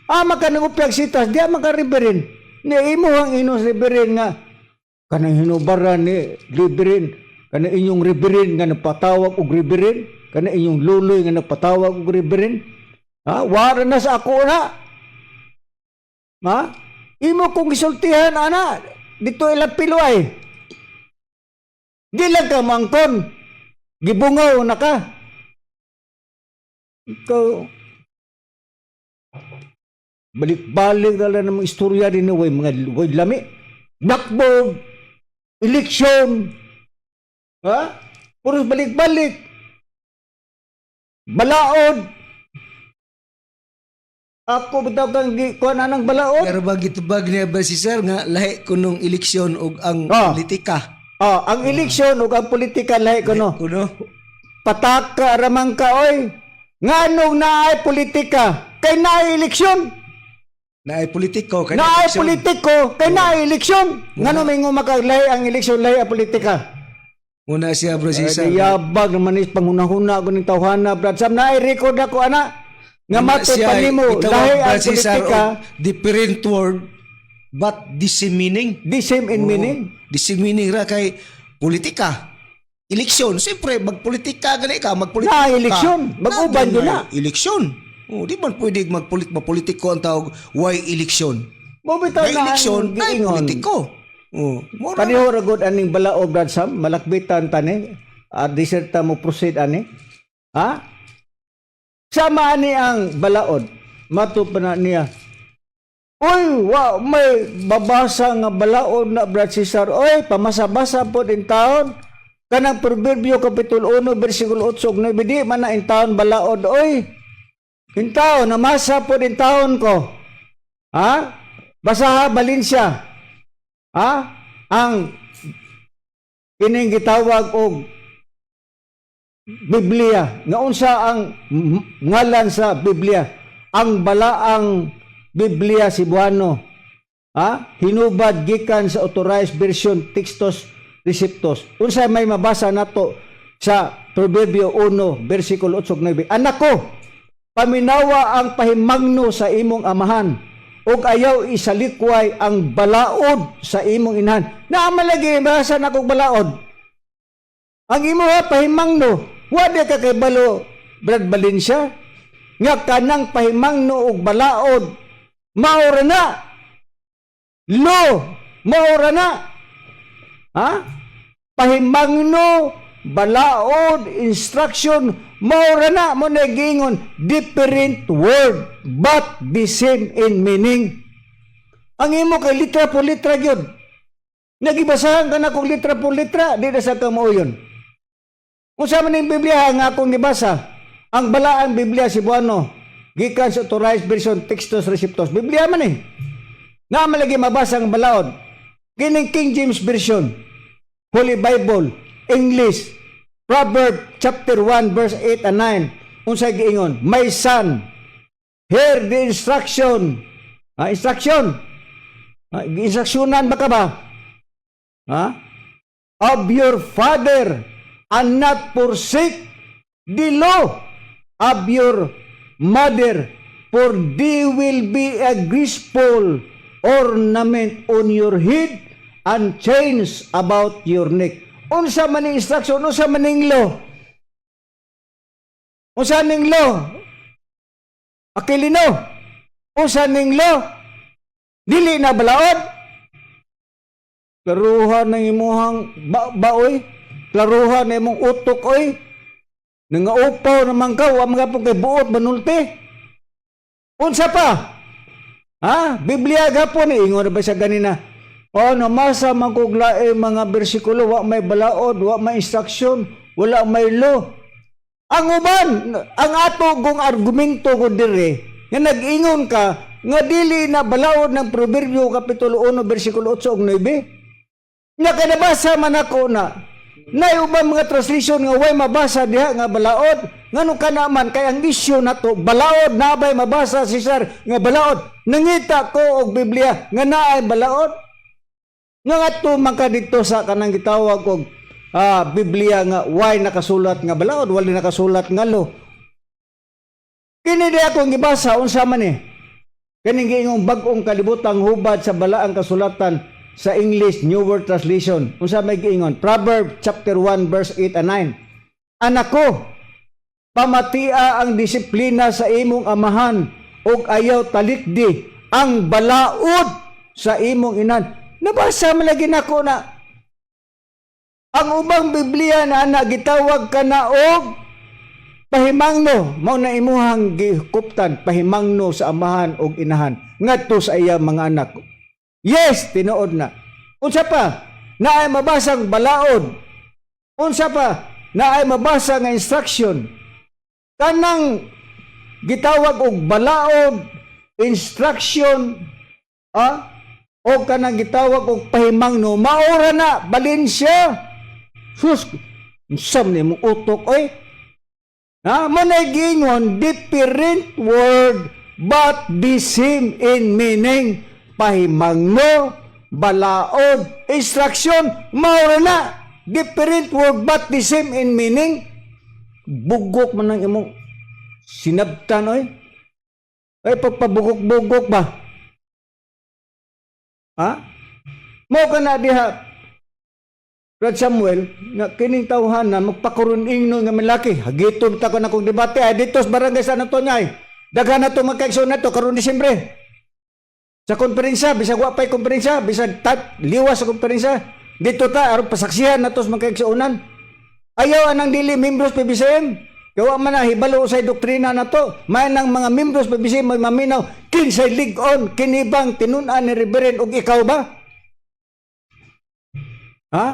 Ama ka nang upyag sitas, di ama ka Reverend. Ni imo ang inos Reverend nga kanang hinubaran ni Reverend, kanang inyong Reverend nga nagpatawag og Reverend, kanang inyong luloy nga nagpatawag og Reverend. Ha, wara na sa ako na. Ha? Imo kong gisultihan ana dito ilang pilo ay. Di lang ka mangkon. Gibungaw na ka. Ikaw, balik-balik na lang ng mga istorya din, way mga way lami. Blackboard, election, ha? Puro balik-balik. Balaod. Ako bitaw kang gi kuan anang balaod. Pero ba gitubag niya ba si sir nga lahi kunong eleksyon ug ang politika? Oh, ang eleksyon ug ang politika lahi kuno. Kuno? Pataka ramang ka oy. Nganong naay politika? Kay naay eleksyon. Naay politiko kay Naay eleksyon. politiko kay naay eleksyon. Ngano may makalahi ang eleksyon, lahi ang politika? Muna siya, Bro Cesar. Ay, yabag naman is panghunahuna ko ning tawhana, Brad Sam. Naay record ako ana. Nga Muna matod siya pa nimo gitawag, lahi ang Brad Cesar, politika, og different word but the same meaning. The same in meaning. The same meaning ra kay politika. Eleksyon, siyempre magpolitika gani ka, magpolitika. Na, eleksyon. Mag-uban yun na. Eleksyon. Oh, di man pwede magpolitiko ang tawag why eleksyon. Mo bitaw May na eleksyon, ang na giingon. politiko. Oh, mura Kaniho ra gud aning balao, Brad Sam, malakbitan tani. Diserta mo proceed ani. Ha? Sama ani ang balaod. Mato pa na niya. Uy, wa may babasa nga balaod na, Brad Cesar. Oy, pamasa-basa pod in taon. Kanang Proverbio kapitulo 1 bersikulo 8 ug 9, di man na in taon balaod oy. In taon namasa pod in taon ko. Ha? Basaha Valencia. Ha? Ang kining gitawag og Biblia. Nga unsa ang ngalan sa Biblia? Ang Balaang Biblia Cebuano. Ha? Hinubad gikan sa Authorized Version Textus Receptus. Unsa may mabasa nato sa Proverbio 1 versikulo 8 ug 9? "Anak ko, paminawa ang pahimangno sa imong amahan ug ayaw isalikway ang balaod sa imong inahan." Naa man lagi basa na kog balaod. Ang imo ha pahimangno, wa di ka kabalo, Brad Valencia, nga kanang pahimangno og balaod mao ra na. Lo, mao ra na. Ha? Pahimangno, balaod, instruction, mao ra na mo nagingon different word but the same in meaning. Ang imo kay litra po litra gyud. Nagibasahan ka na kung litra po litra, di na sa kamuyon. Kung sa man yung Biblia nga akong gibasa, ang Balaang Biblia Cebuano, gikan sa Authorized Version Textus Receptus, Biblia man eh. Nga man lagi mabasa ang balaod. Kining King James Version, Holy Bible, English, Proverb chapter 1 verse 8 and 9, unsay giingon? "My son, hear the instruction." Ah, instruction. Ah, instructionan ba ka ba? Ha? "Of your father and not forsake the law of your mother, for they will be a graceful ornament on your head and chains about your neck." Unsa man ning instruction, unsa man ning law? Unsa ning law? Aquilino. Unsa ning law? Dili na balaod? Klaruhan ng imuhang baoy. Klaruhan ng imong utok oy. Nangaupaw naman ka, wa mga kay buot manulti. Unsa pa? Ha? Biblia gapon eh. Ingon na ba siya ganina? Oh, namasa man kog lae mga bersikulo, wa may balaod, wa may instruction, wala may law. Ang uban, ang ato kong argumento ko dire, nga nag-ingon ka, nga dili na balaod ng Proverbio Kapitulo 1, versikulo 8 ug 9. Nga kanabasa man ako na, nay uban mga translation nga way mabasa diha nga balaod, ngano kana man kay ang issue nato balaod na bay mabasa si sir nga balaod. Nangita ko og Biblia nga naay balaod. Nga ngadto man ka didto sa kanang gitawag og Biblia nga way nakasulat nga balaod, wala nakasulat nga law. Kini di akong gibasa, unsa man eh? Kining giingong Bag-ong Kalibutang hubad sa Balaang Kasulatan sa English New World Translation. Unsa may giingon? Proverb chapter 1 verse 8 and 9. "Anak ko, pamatia ang disiplina sa imong amahan ug ayaw talikdi ang balaod sa imong inan." Nabasa man lagi nako na. Ang ubang Biblia na ana gitawag ka na og pahimangno, mao na imuhang gikuptan, pahimangno sa amahan og inahan ngadto sa iya mga anak. Yes, tinuod na. Unsa pa? Naay mabasang balaod. Unsa pa? Naay mabasa nga instruction. Kanang gitawag og balaod, instruction, o kanang gitawag og pahimangno, maura na, balin siya. Sus, unsa man imong utok oy? Ha, mo na giingon, different word but the same in meaning. Pahimangno, balaod, instruction, maura na. Different word but the same in meaning. Bugok man ang imong sinabtan oy. Ay, pagpabugok-bugok ba? Ha? Mo ka na diha, Brad Samuel, nga kining tawhan na magpakuron ingno nga malaki. Hagiton ta ko na kong debate ay dito sa Barangay San Antonio ay. Daghan na to magkaigsoon na to karon Disyembre. Sa konferensya, bisag wa pa'y konferensya, bisag tat, liwas sa konferensya. Dito ta aron pasaksihan nato sa mga kaigsuonan. Ayaw anang dili membros PBCM. Gawa man na hibalo sa doktrina nato. May nang mga membros PBCM may maminaw kinsay lig-on kinibang tinun-an ni Reverend og ikaw ba? Ha?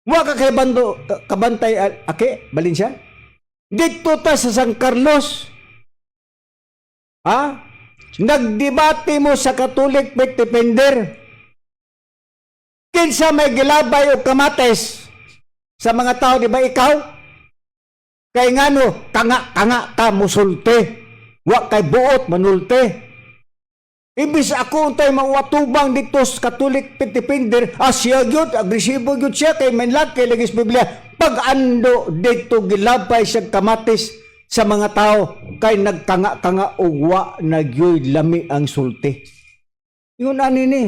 Wa ka kay bando kabantay ake Valencia? Dito ta sa San Carlos. Ha? Nagdebate mo sa Catholic Faith Defender. Kinsa may gilabay og kamates sa mga tao, di ba ikaw? Kay ngano, kanga kanga ka musulte. Wa kay buot manulte. Ibis ako untay mauatubang dito sa Catholic Faith Defender, ah, siya gyud, agresibo gyud siya kay manlaki lagi sa Biblia. Pag ando dito gilabay siya kamatis sa mga tao kay nagkanga-kanga og wa na gyud lami ang sulti. Ingon ani ni,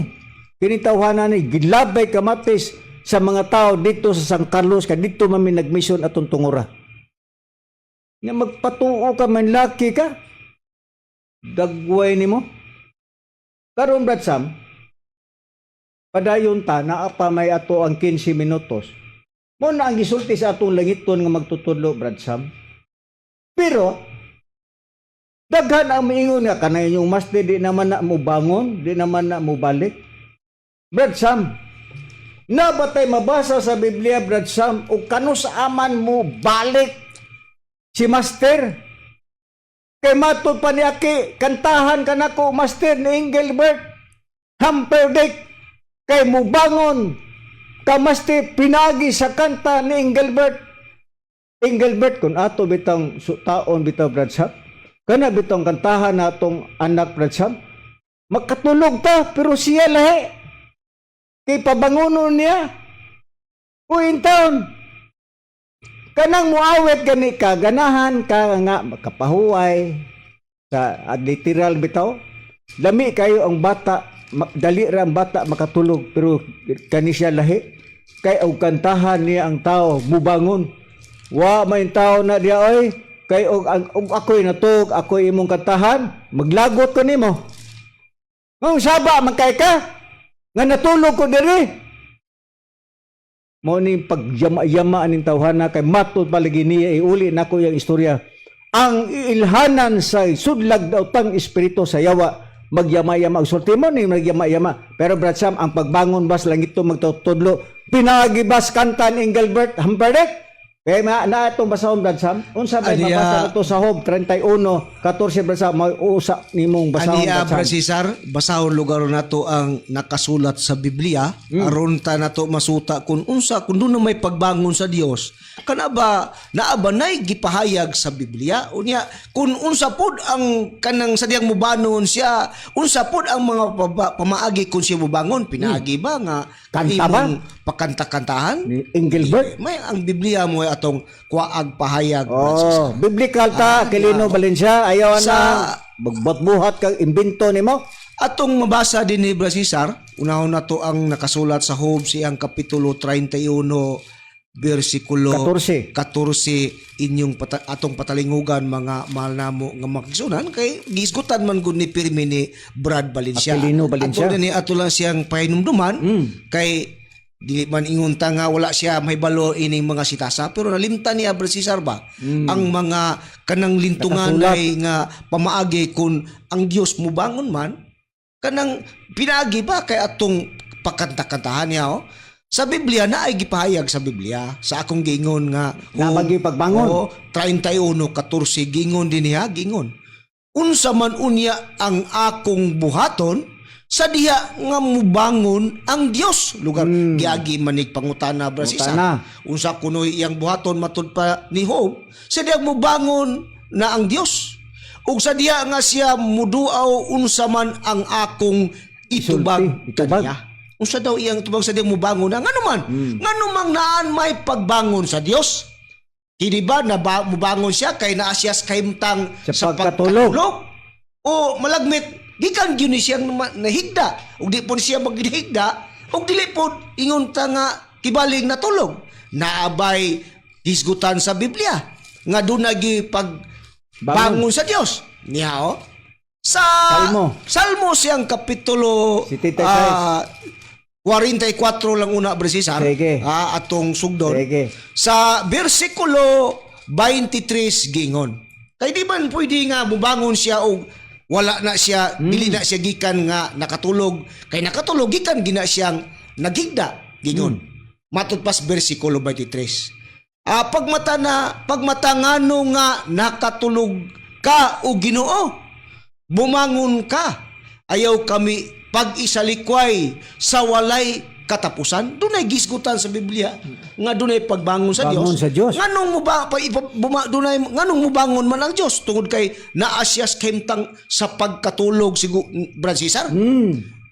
kini tawhana ni gilabay kamatis sa mga tao dito sa San Carlos kay dito man mi nagmisyon atong tungura. Nga magpatuo ka manlaki ka, dagway nimo. Karon, Brad Sam, padayon ta, naa pa may ato ang 15 minutos. Mo na ang gisulti sa atong langiton nga magtutudlo, Brad Sam. Pero daghan ang miingon nga kanay inyong master di naman na mo bangon, di naman na mo balik. Brad Sam, na ba tay mabasa sa Biblia, Brad Sam, o kanus aman mo balik si master? Kay matod pa ni Aki, kantahan ka nako, master, ni Engelbert Humperdinck. Kay mubangon ka, master, pinagi sa kanta ni Engelbert. Engelbert, kung ato bitang taon bitaw, Brad Sam, kana bitong kantahan natong anak, Brad Sam, makatulog ta, pero siya lahi. Kay pabangunon niya. Uy, in town, kanang muawit gani ka, ganahan ka nga makapahuway sa literal bitaw. Lami kayo ang bata, dali ra ang bata makatulog, pero kani siya lahi. Kay og kantahan niya ang tao, mubangon. Wa may tao na diya oy, kay og og ako'y natug, ako'y imong kantahan, maglagot ko nimo. Kung saba man kay ka, nga natulog ko diri. Mao ni pagyama-yama aning tawhana kay matod palagi niya iuli nako yang istorya. Ang iilhanan sa sudlag daw tang espiritu sa yawa magyama-yama og sulti mo ni magyama-yama. Pero Brad Sam, ang pagbangon bas langit to magtutudlo pinagi bas kantan Engelbert Humperdinck. Kaya ma na itong basahon, Brad Sam. Unsa ba Aniya- mabasa na to sa Job 31:14, Brad Sam, may usa nimong basahon, Aniya, Brad Sam. Brad Cesar, basahon lugar nato ang nakasulat sa Biblia aron ta nato masuta kung unsa kung doon na may pagbangon sa Dios. Kana ba naa ba nay gipahayag sa Biblia? Unya kung unsa pod ang kanang sadyang mubanon siya, unsa pod ang mga pamaagi kung siya mubangon? Pinaagi ba nga Kanta ba? imong pakanta-kantahan? Ni Engelbert. May ang Biblia mo ay atong kuaag pahayag, Brad Cesar. Oh, biblical ta, Kelino Valencia, ayaw na magbuhat kag imbento nimo. Atong mabasa din ni Brad Cesar, unahon na to ang nakasulat sa Job siyang kapitulo 31 bersikulo 14. 14 inyong atong patalingugan, mga mahal namo nga mga kaigsuonan, kay gisgutan man gud ni pirmi ni Brad Valencia. Aquilino Valencia. Ato ni ato lang siyang pahinumduman kay dili man ingon ta nga wala siya mahibalo ining mga sitasa, pero nalimtan niya, Brad Cesar ba, ang mga kanang lintungan Nakasulat. ay nga pamaagi kung ang Dios mubangon man kanang pinaagi ba kay atong pagkanta-kantahan niya, oh. Sa Biblia na ay gipahayag sa Biblia sa akong giingon nga Nabagi pagbangon. Oo, 31:14 gingon din niya, gingon. Unsa man unya ang akong buhaton sa diha nga mubangon ang Dios? Lugar giagi manig pangutana, Brad Cesar. Pangutana. Unsa kunoy iyang buhaton matud pa ni Job sa diha mubangon na ang Dios? Ug sa diha nga siya muduaw, unsa man ang akong itubag Isulti, itubag. kaniya? Unsa daw iyang tubag sa diha mubangon na? Ngano man? Ngano mang naan may pagbangon sa Dios? Kini ba na ba, mubangon siya kay naa siya sa kahimtang sa pagkatulog. O malagmit gikan gyud ni siyang nahigda ug di po siya maghigda ug dili po ingon ta nga kibaling natulog. Naabay hisgutan sa Biblia nga doon nagi pag bangon sa Dios niya, oh. Sa Salmo. Salmo siyang kapitulo 76. 44 lang una, Brad Cesar. Sige. Atong sugdon. Sige. Sa bersikulo 23 gingon. Kay di man pwede nga mubangon siya og wala na siya, dili na siya gikan nga nakatulog. Kay nakatulog gikan gina siyang naghigda, gingon. Matud pas bersikulo 23. Pagmata na pagmata ngano nga nakatulog ka, o Ginoo, bumangon ka. Ayaw kami pag-isalikway sa walay katapusan. Dunay gisgutan sa Biblia nga dunay pagbangon sa Bangon Dios. sa Dios. Nganong mo ba pa, ipa, buma, dunay nganong mubangon man ang Dios tungod kay naa siya sa kahimtang sa pagkatulog sigo, Brad Cesar?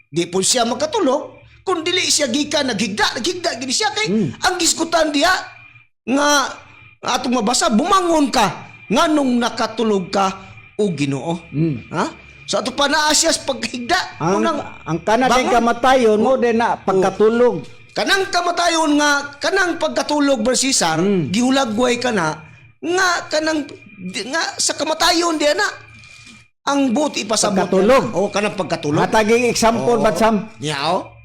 Di po siya makatulog kung dili siya gikan naghigda, naghigda gini siya kay ang gisgutan diha nga atong mabasa, bumangon ka, nganong nakatulog ka, o Ginoo? Ha? So ato pa naa siya sa paghigda. Ang Unang ang kana din bangon. kamatayon mo din na pagkatulog. Kanang kamatayon nga kanang pagkatulog, Brad Cesar, gihulagway ka na nga kanang nga sa kamatayon diha na ang buot ipasabot. Pagkatulog. O kanang pagkatulog. Hataging example, Oo. Brad Sam. Niya, oh.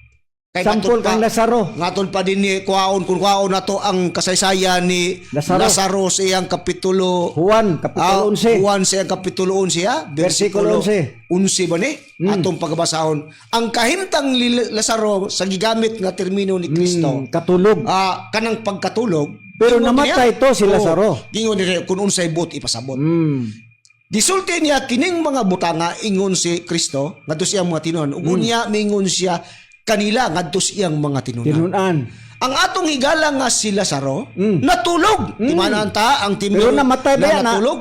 Kay Example matud pa- kang Lazaro. Ngatol pa din ni kuhaon kung kuhaon nato ang kasaysayan ni Lazaro. Lazaro sa iyang kapitulo Juan, Kapitulo 11. Juan sa iyang kapitulo 11 ha? Versikulo 11. 11 ba ni? Atong pagbasahon. Ang kahimtang ni Lazaro sa gigamit nga termino ni Kristo, Katulog. Kanang pagkatulog. Pero Ingon namatay niya, to si oo, Lazaro. Ingon niya kung unsay buot ipasabot. Gisulti niya kining mga butanga, ingon si Kristo ngadto sa iyang mga tinunan. Ug unya mingon siya kanila ngadto sa iyang mga tinunan. Tinunan. Ang atong higala nga si Lazaro natulog. Timan ta ang timil Pero namatay ba na yan, ah? natulog.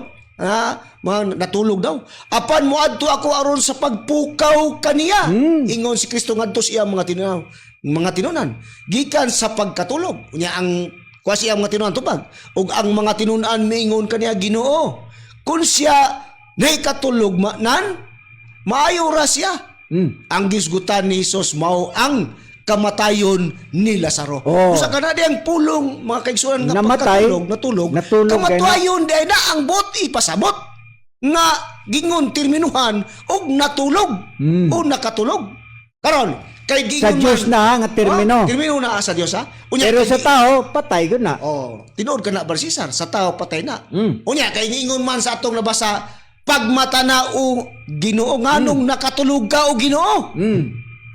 Mga natulog daw. Apan moadto ako aron sa pagpukaw kaniya. Ingon si Kristo ngadto sa iyang mga tinunan. Mga tinunan gikan sa pagkatulog. Unya ang kuha siya mga tinunan tubag. Ug ang mga tinunan miingon kaniya, "Ginoo, kung siya naikatulog nan, maayo ra siya." Ang gisgutan ni Jesus mao ang kamatayon ni Lazaro. Oh. Usa ka na diyang pulong, mga kaigsuonan, nga Namatay, pagkatulog, natulog, natulog kamatayon di na ang buot ipasabot nga gingon terminuhan og natulog o nakatulog. Karon, kay Sa gingon Diyos na nga termino. Oh, termino na sa Dios ha. Unya, Pero kay sa tao, patay gyud na. Oh, tinuod ka na, Brad Cesar, sa tao patay na. Unya kay giingon man sa atong nabasa, pagmata na o Ginoo, nganong nakatulog ka, o Ginoo?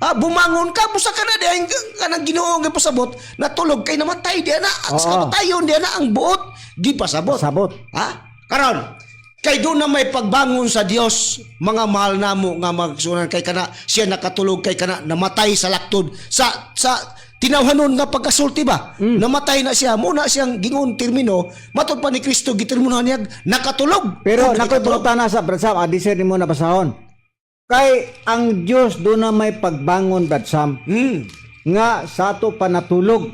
Bumangon ka, busa ka na diay kanang Ginoo nga pasabot, natulog kay namatay diya na. At sa kamatayon diya na ang buot gipasabot. Pasabot. Ha? Karon, kay doon na may pagbangon sa Dios, mga mahal namo nga magsunan, kay kana siya nakatulog kay kana namatay sa laktod sa tinawhanon nga pagkasulti ba? Namatay na siya, muna siyang gingon termino, matod pa ni Kristo giterminuhan niya nakatulog. Pero Kung nakoy nakatulog. pangutana sa Brad Sam, adi sir nimo nabasahon. Kay ang Dios doon na may pagbangon, Brad Sam, nga sa ato pa natulog.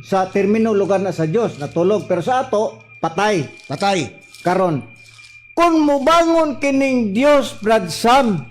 Sa termino lugar na sa Dios natulog, pero sa ato patay. Patay. Karon, kung mubangon kining Dios, Brad Sam,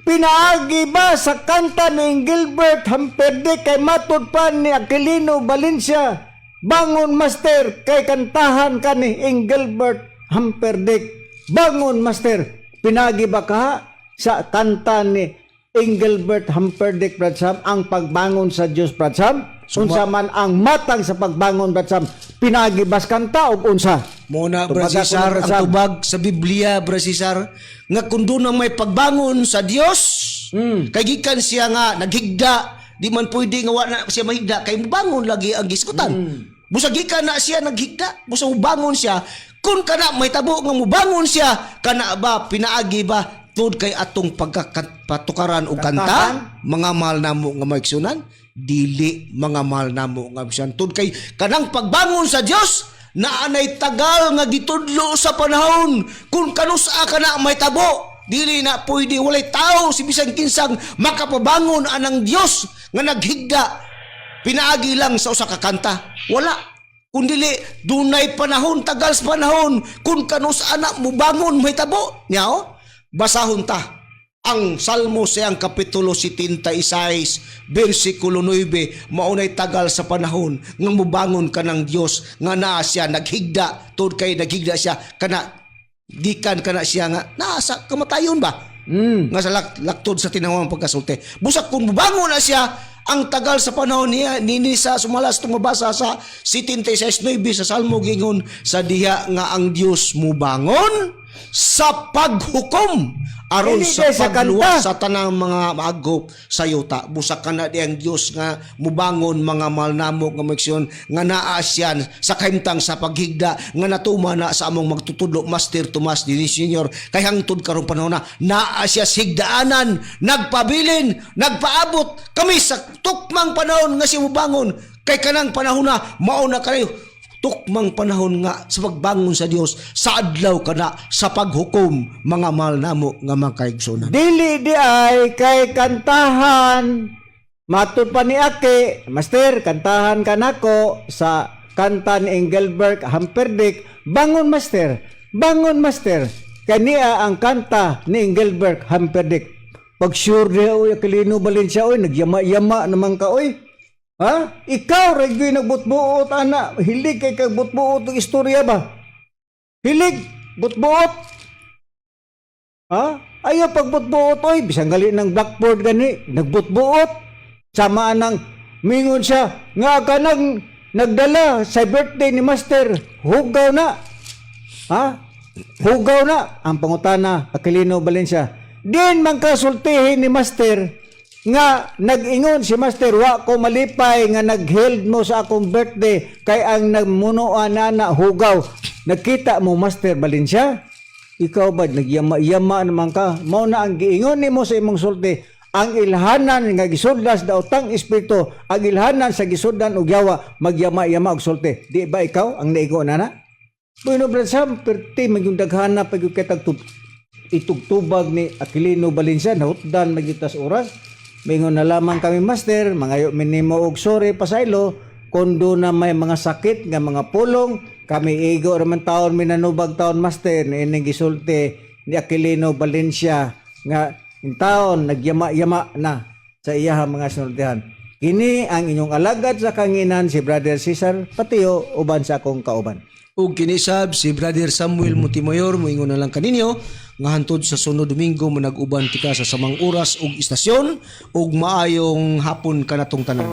pinaagi ba sa kanta ni Gilbert Hamperde? Kay matud pa ni Aquilino Valencia. Bangon, Master, kay kantahan ka ni Engelbert Humperdinck. Bangon, Master, pinagi ba ka sa kanta ni Engelbert Humperdinck, Brad Sam, ang pagbangon sa Dios, Brad Sam? Unsa man ang matang sa pagbangon, Brad Sam? Pinagi bas kanta og unsa? Mo na, Tubaga Brad Cesar, ko na, Brad ang Sam. tubag sa Biblia, Brad Cesar, nga kung doon ang may pagbangon sa Dios, kay gikan siya nga naghigda, di man pwede nga wa na siya mahigda, kay mubangon lagi ang gisgutan. Busa gikan na siya naghigda, busa mubangon siya, kung kana may tabo nga mubangon siya, kana ba pinaagi ba tud kay atong pagkapatukaran og kanta, Kantahan? Mga mahal namo nga maigsunan, dili, mga mahal namo nga maigsunan, tud kay kanang pagbangon sa Dios naanay tagal nga gitudlo sa panahon kung kanusa ka na may tabo. Dili na pwede, walay tao si bisan kinsang makapabangon anang Dios nga naghigda pinaagi lang sa usa ka kanta. Wala. Kung dili dunay panahon, tagal sa panahon kung kanus anak mubangon may tabo niya. Oh, basahon ta ang Salmo siyang Kapitulo 76 versikulo 9. Maunay tagal sa panahon nga mubangon ka ng Dios nga naa siya naghigda, tud kay naghigda siya kana gikan kana siya nga naa sa kamatayon ba nga sa laktod sa tinawang pagkasulti. Busak kung mubangon na siya, ang tagal sa panahon niya nini sa sumalas tumabasa sa 76:9 sa Salmo, gingon sa diha nga ang Dios mubangon sa paghukom aron Dili sa kay sa pagluwas kanta. sa tanang mga maagop sa yuta. Busak ka na di ang Dios nga mubangon, mga mahal namo nga maigsoon, nga naa siya sa kahimtang sa paghigda nga natuma na sa among magtutudlo Master Tomas Dini Senior, kay hangtod karong panahon na naa siya sigdaanan, nagpabilin, nagpaabot kami sa tukmang panahon nga siya mubangon, kay kanang panahon na mao na kayo tukmang panahon nga sa pagbangon sa Dios sa adlaw kana sa paghukom, mga mahal namo nga mga kaigsunan. Dili di ay kay kantahan. Matud pa ni Ake, Master, kantahan ka nako sa kanta ni Engelbert Humperdinck, "Bangon Master, Bangon Master." Kaniya ang kanta ni Engelbert Humperdinck. Pag sure niya, oy, Aquilino Valencia, oy, nagyama-yama naman ka, oy. Ha? Ikaw, ra gyud nagbutbuot, ana. Hilig kay kag butbuot og istorya ba? Hilig, butbuot. Ha? Ayaw pagbutbuot oy, bisan gali ng blackboard gani, nagbutbuot. Sama nang mingon siya nga kanang nagdala sa birthday ni Master, hugaw na. Ha? Hugaw na ang pangutana, Aquilino Valencia. Din man kasultihin ni Master nga nag-ingon si Master, "Wa ko malipay nga nag-held mo sa akong birthday kay ang nagmunuan na na hugaw." Nagkita mo, Master Valencia? Ikaw ba nagyama-yama naman ka? Mao na ang giingon nimo sa imong sulti. Ang ilhanan nga gisudlas daotang espiritu, ang ilhanan sa gisudlan og yawa, magyama-yama og sulti. Di ba ikaw ang naigo na na? Bueno, Brad Sam, perti magyung daghana pag yung kitag itugtubag ni Aquilino Valencia, nahutdan magitas oras. Mingon na lamang kami, Master, mangayo minimo og sorry pasaylo, kundo na may mga sakit nga mga pulong, kami igo raman taon minanubag taon, Master, ining gisulti ni Aquilino Valencia nga in taon nagyama-yama na sa iyaha mga sinultihan. Kini ang inyong alagad sa kanginan, si Brother Cesar Patio, uban sa akong kauban. Ug kinisab si Brother Samuel Montemayor, moingon na lang kaninyo nga hantod sa sunod Domingo manag-uban kita sa samang oras ug istasyon, ug maayong hapon kanatong tanan.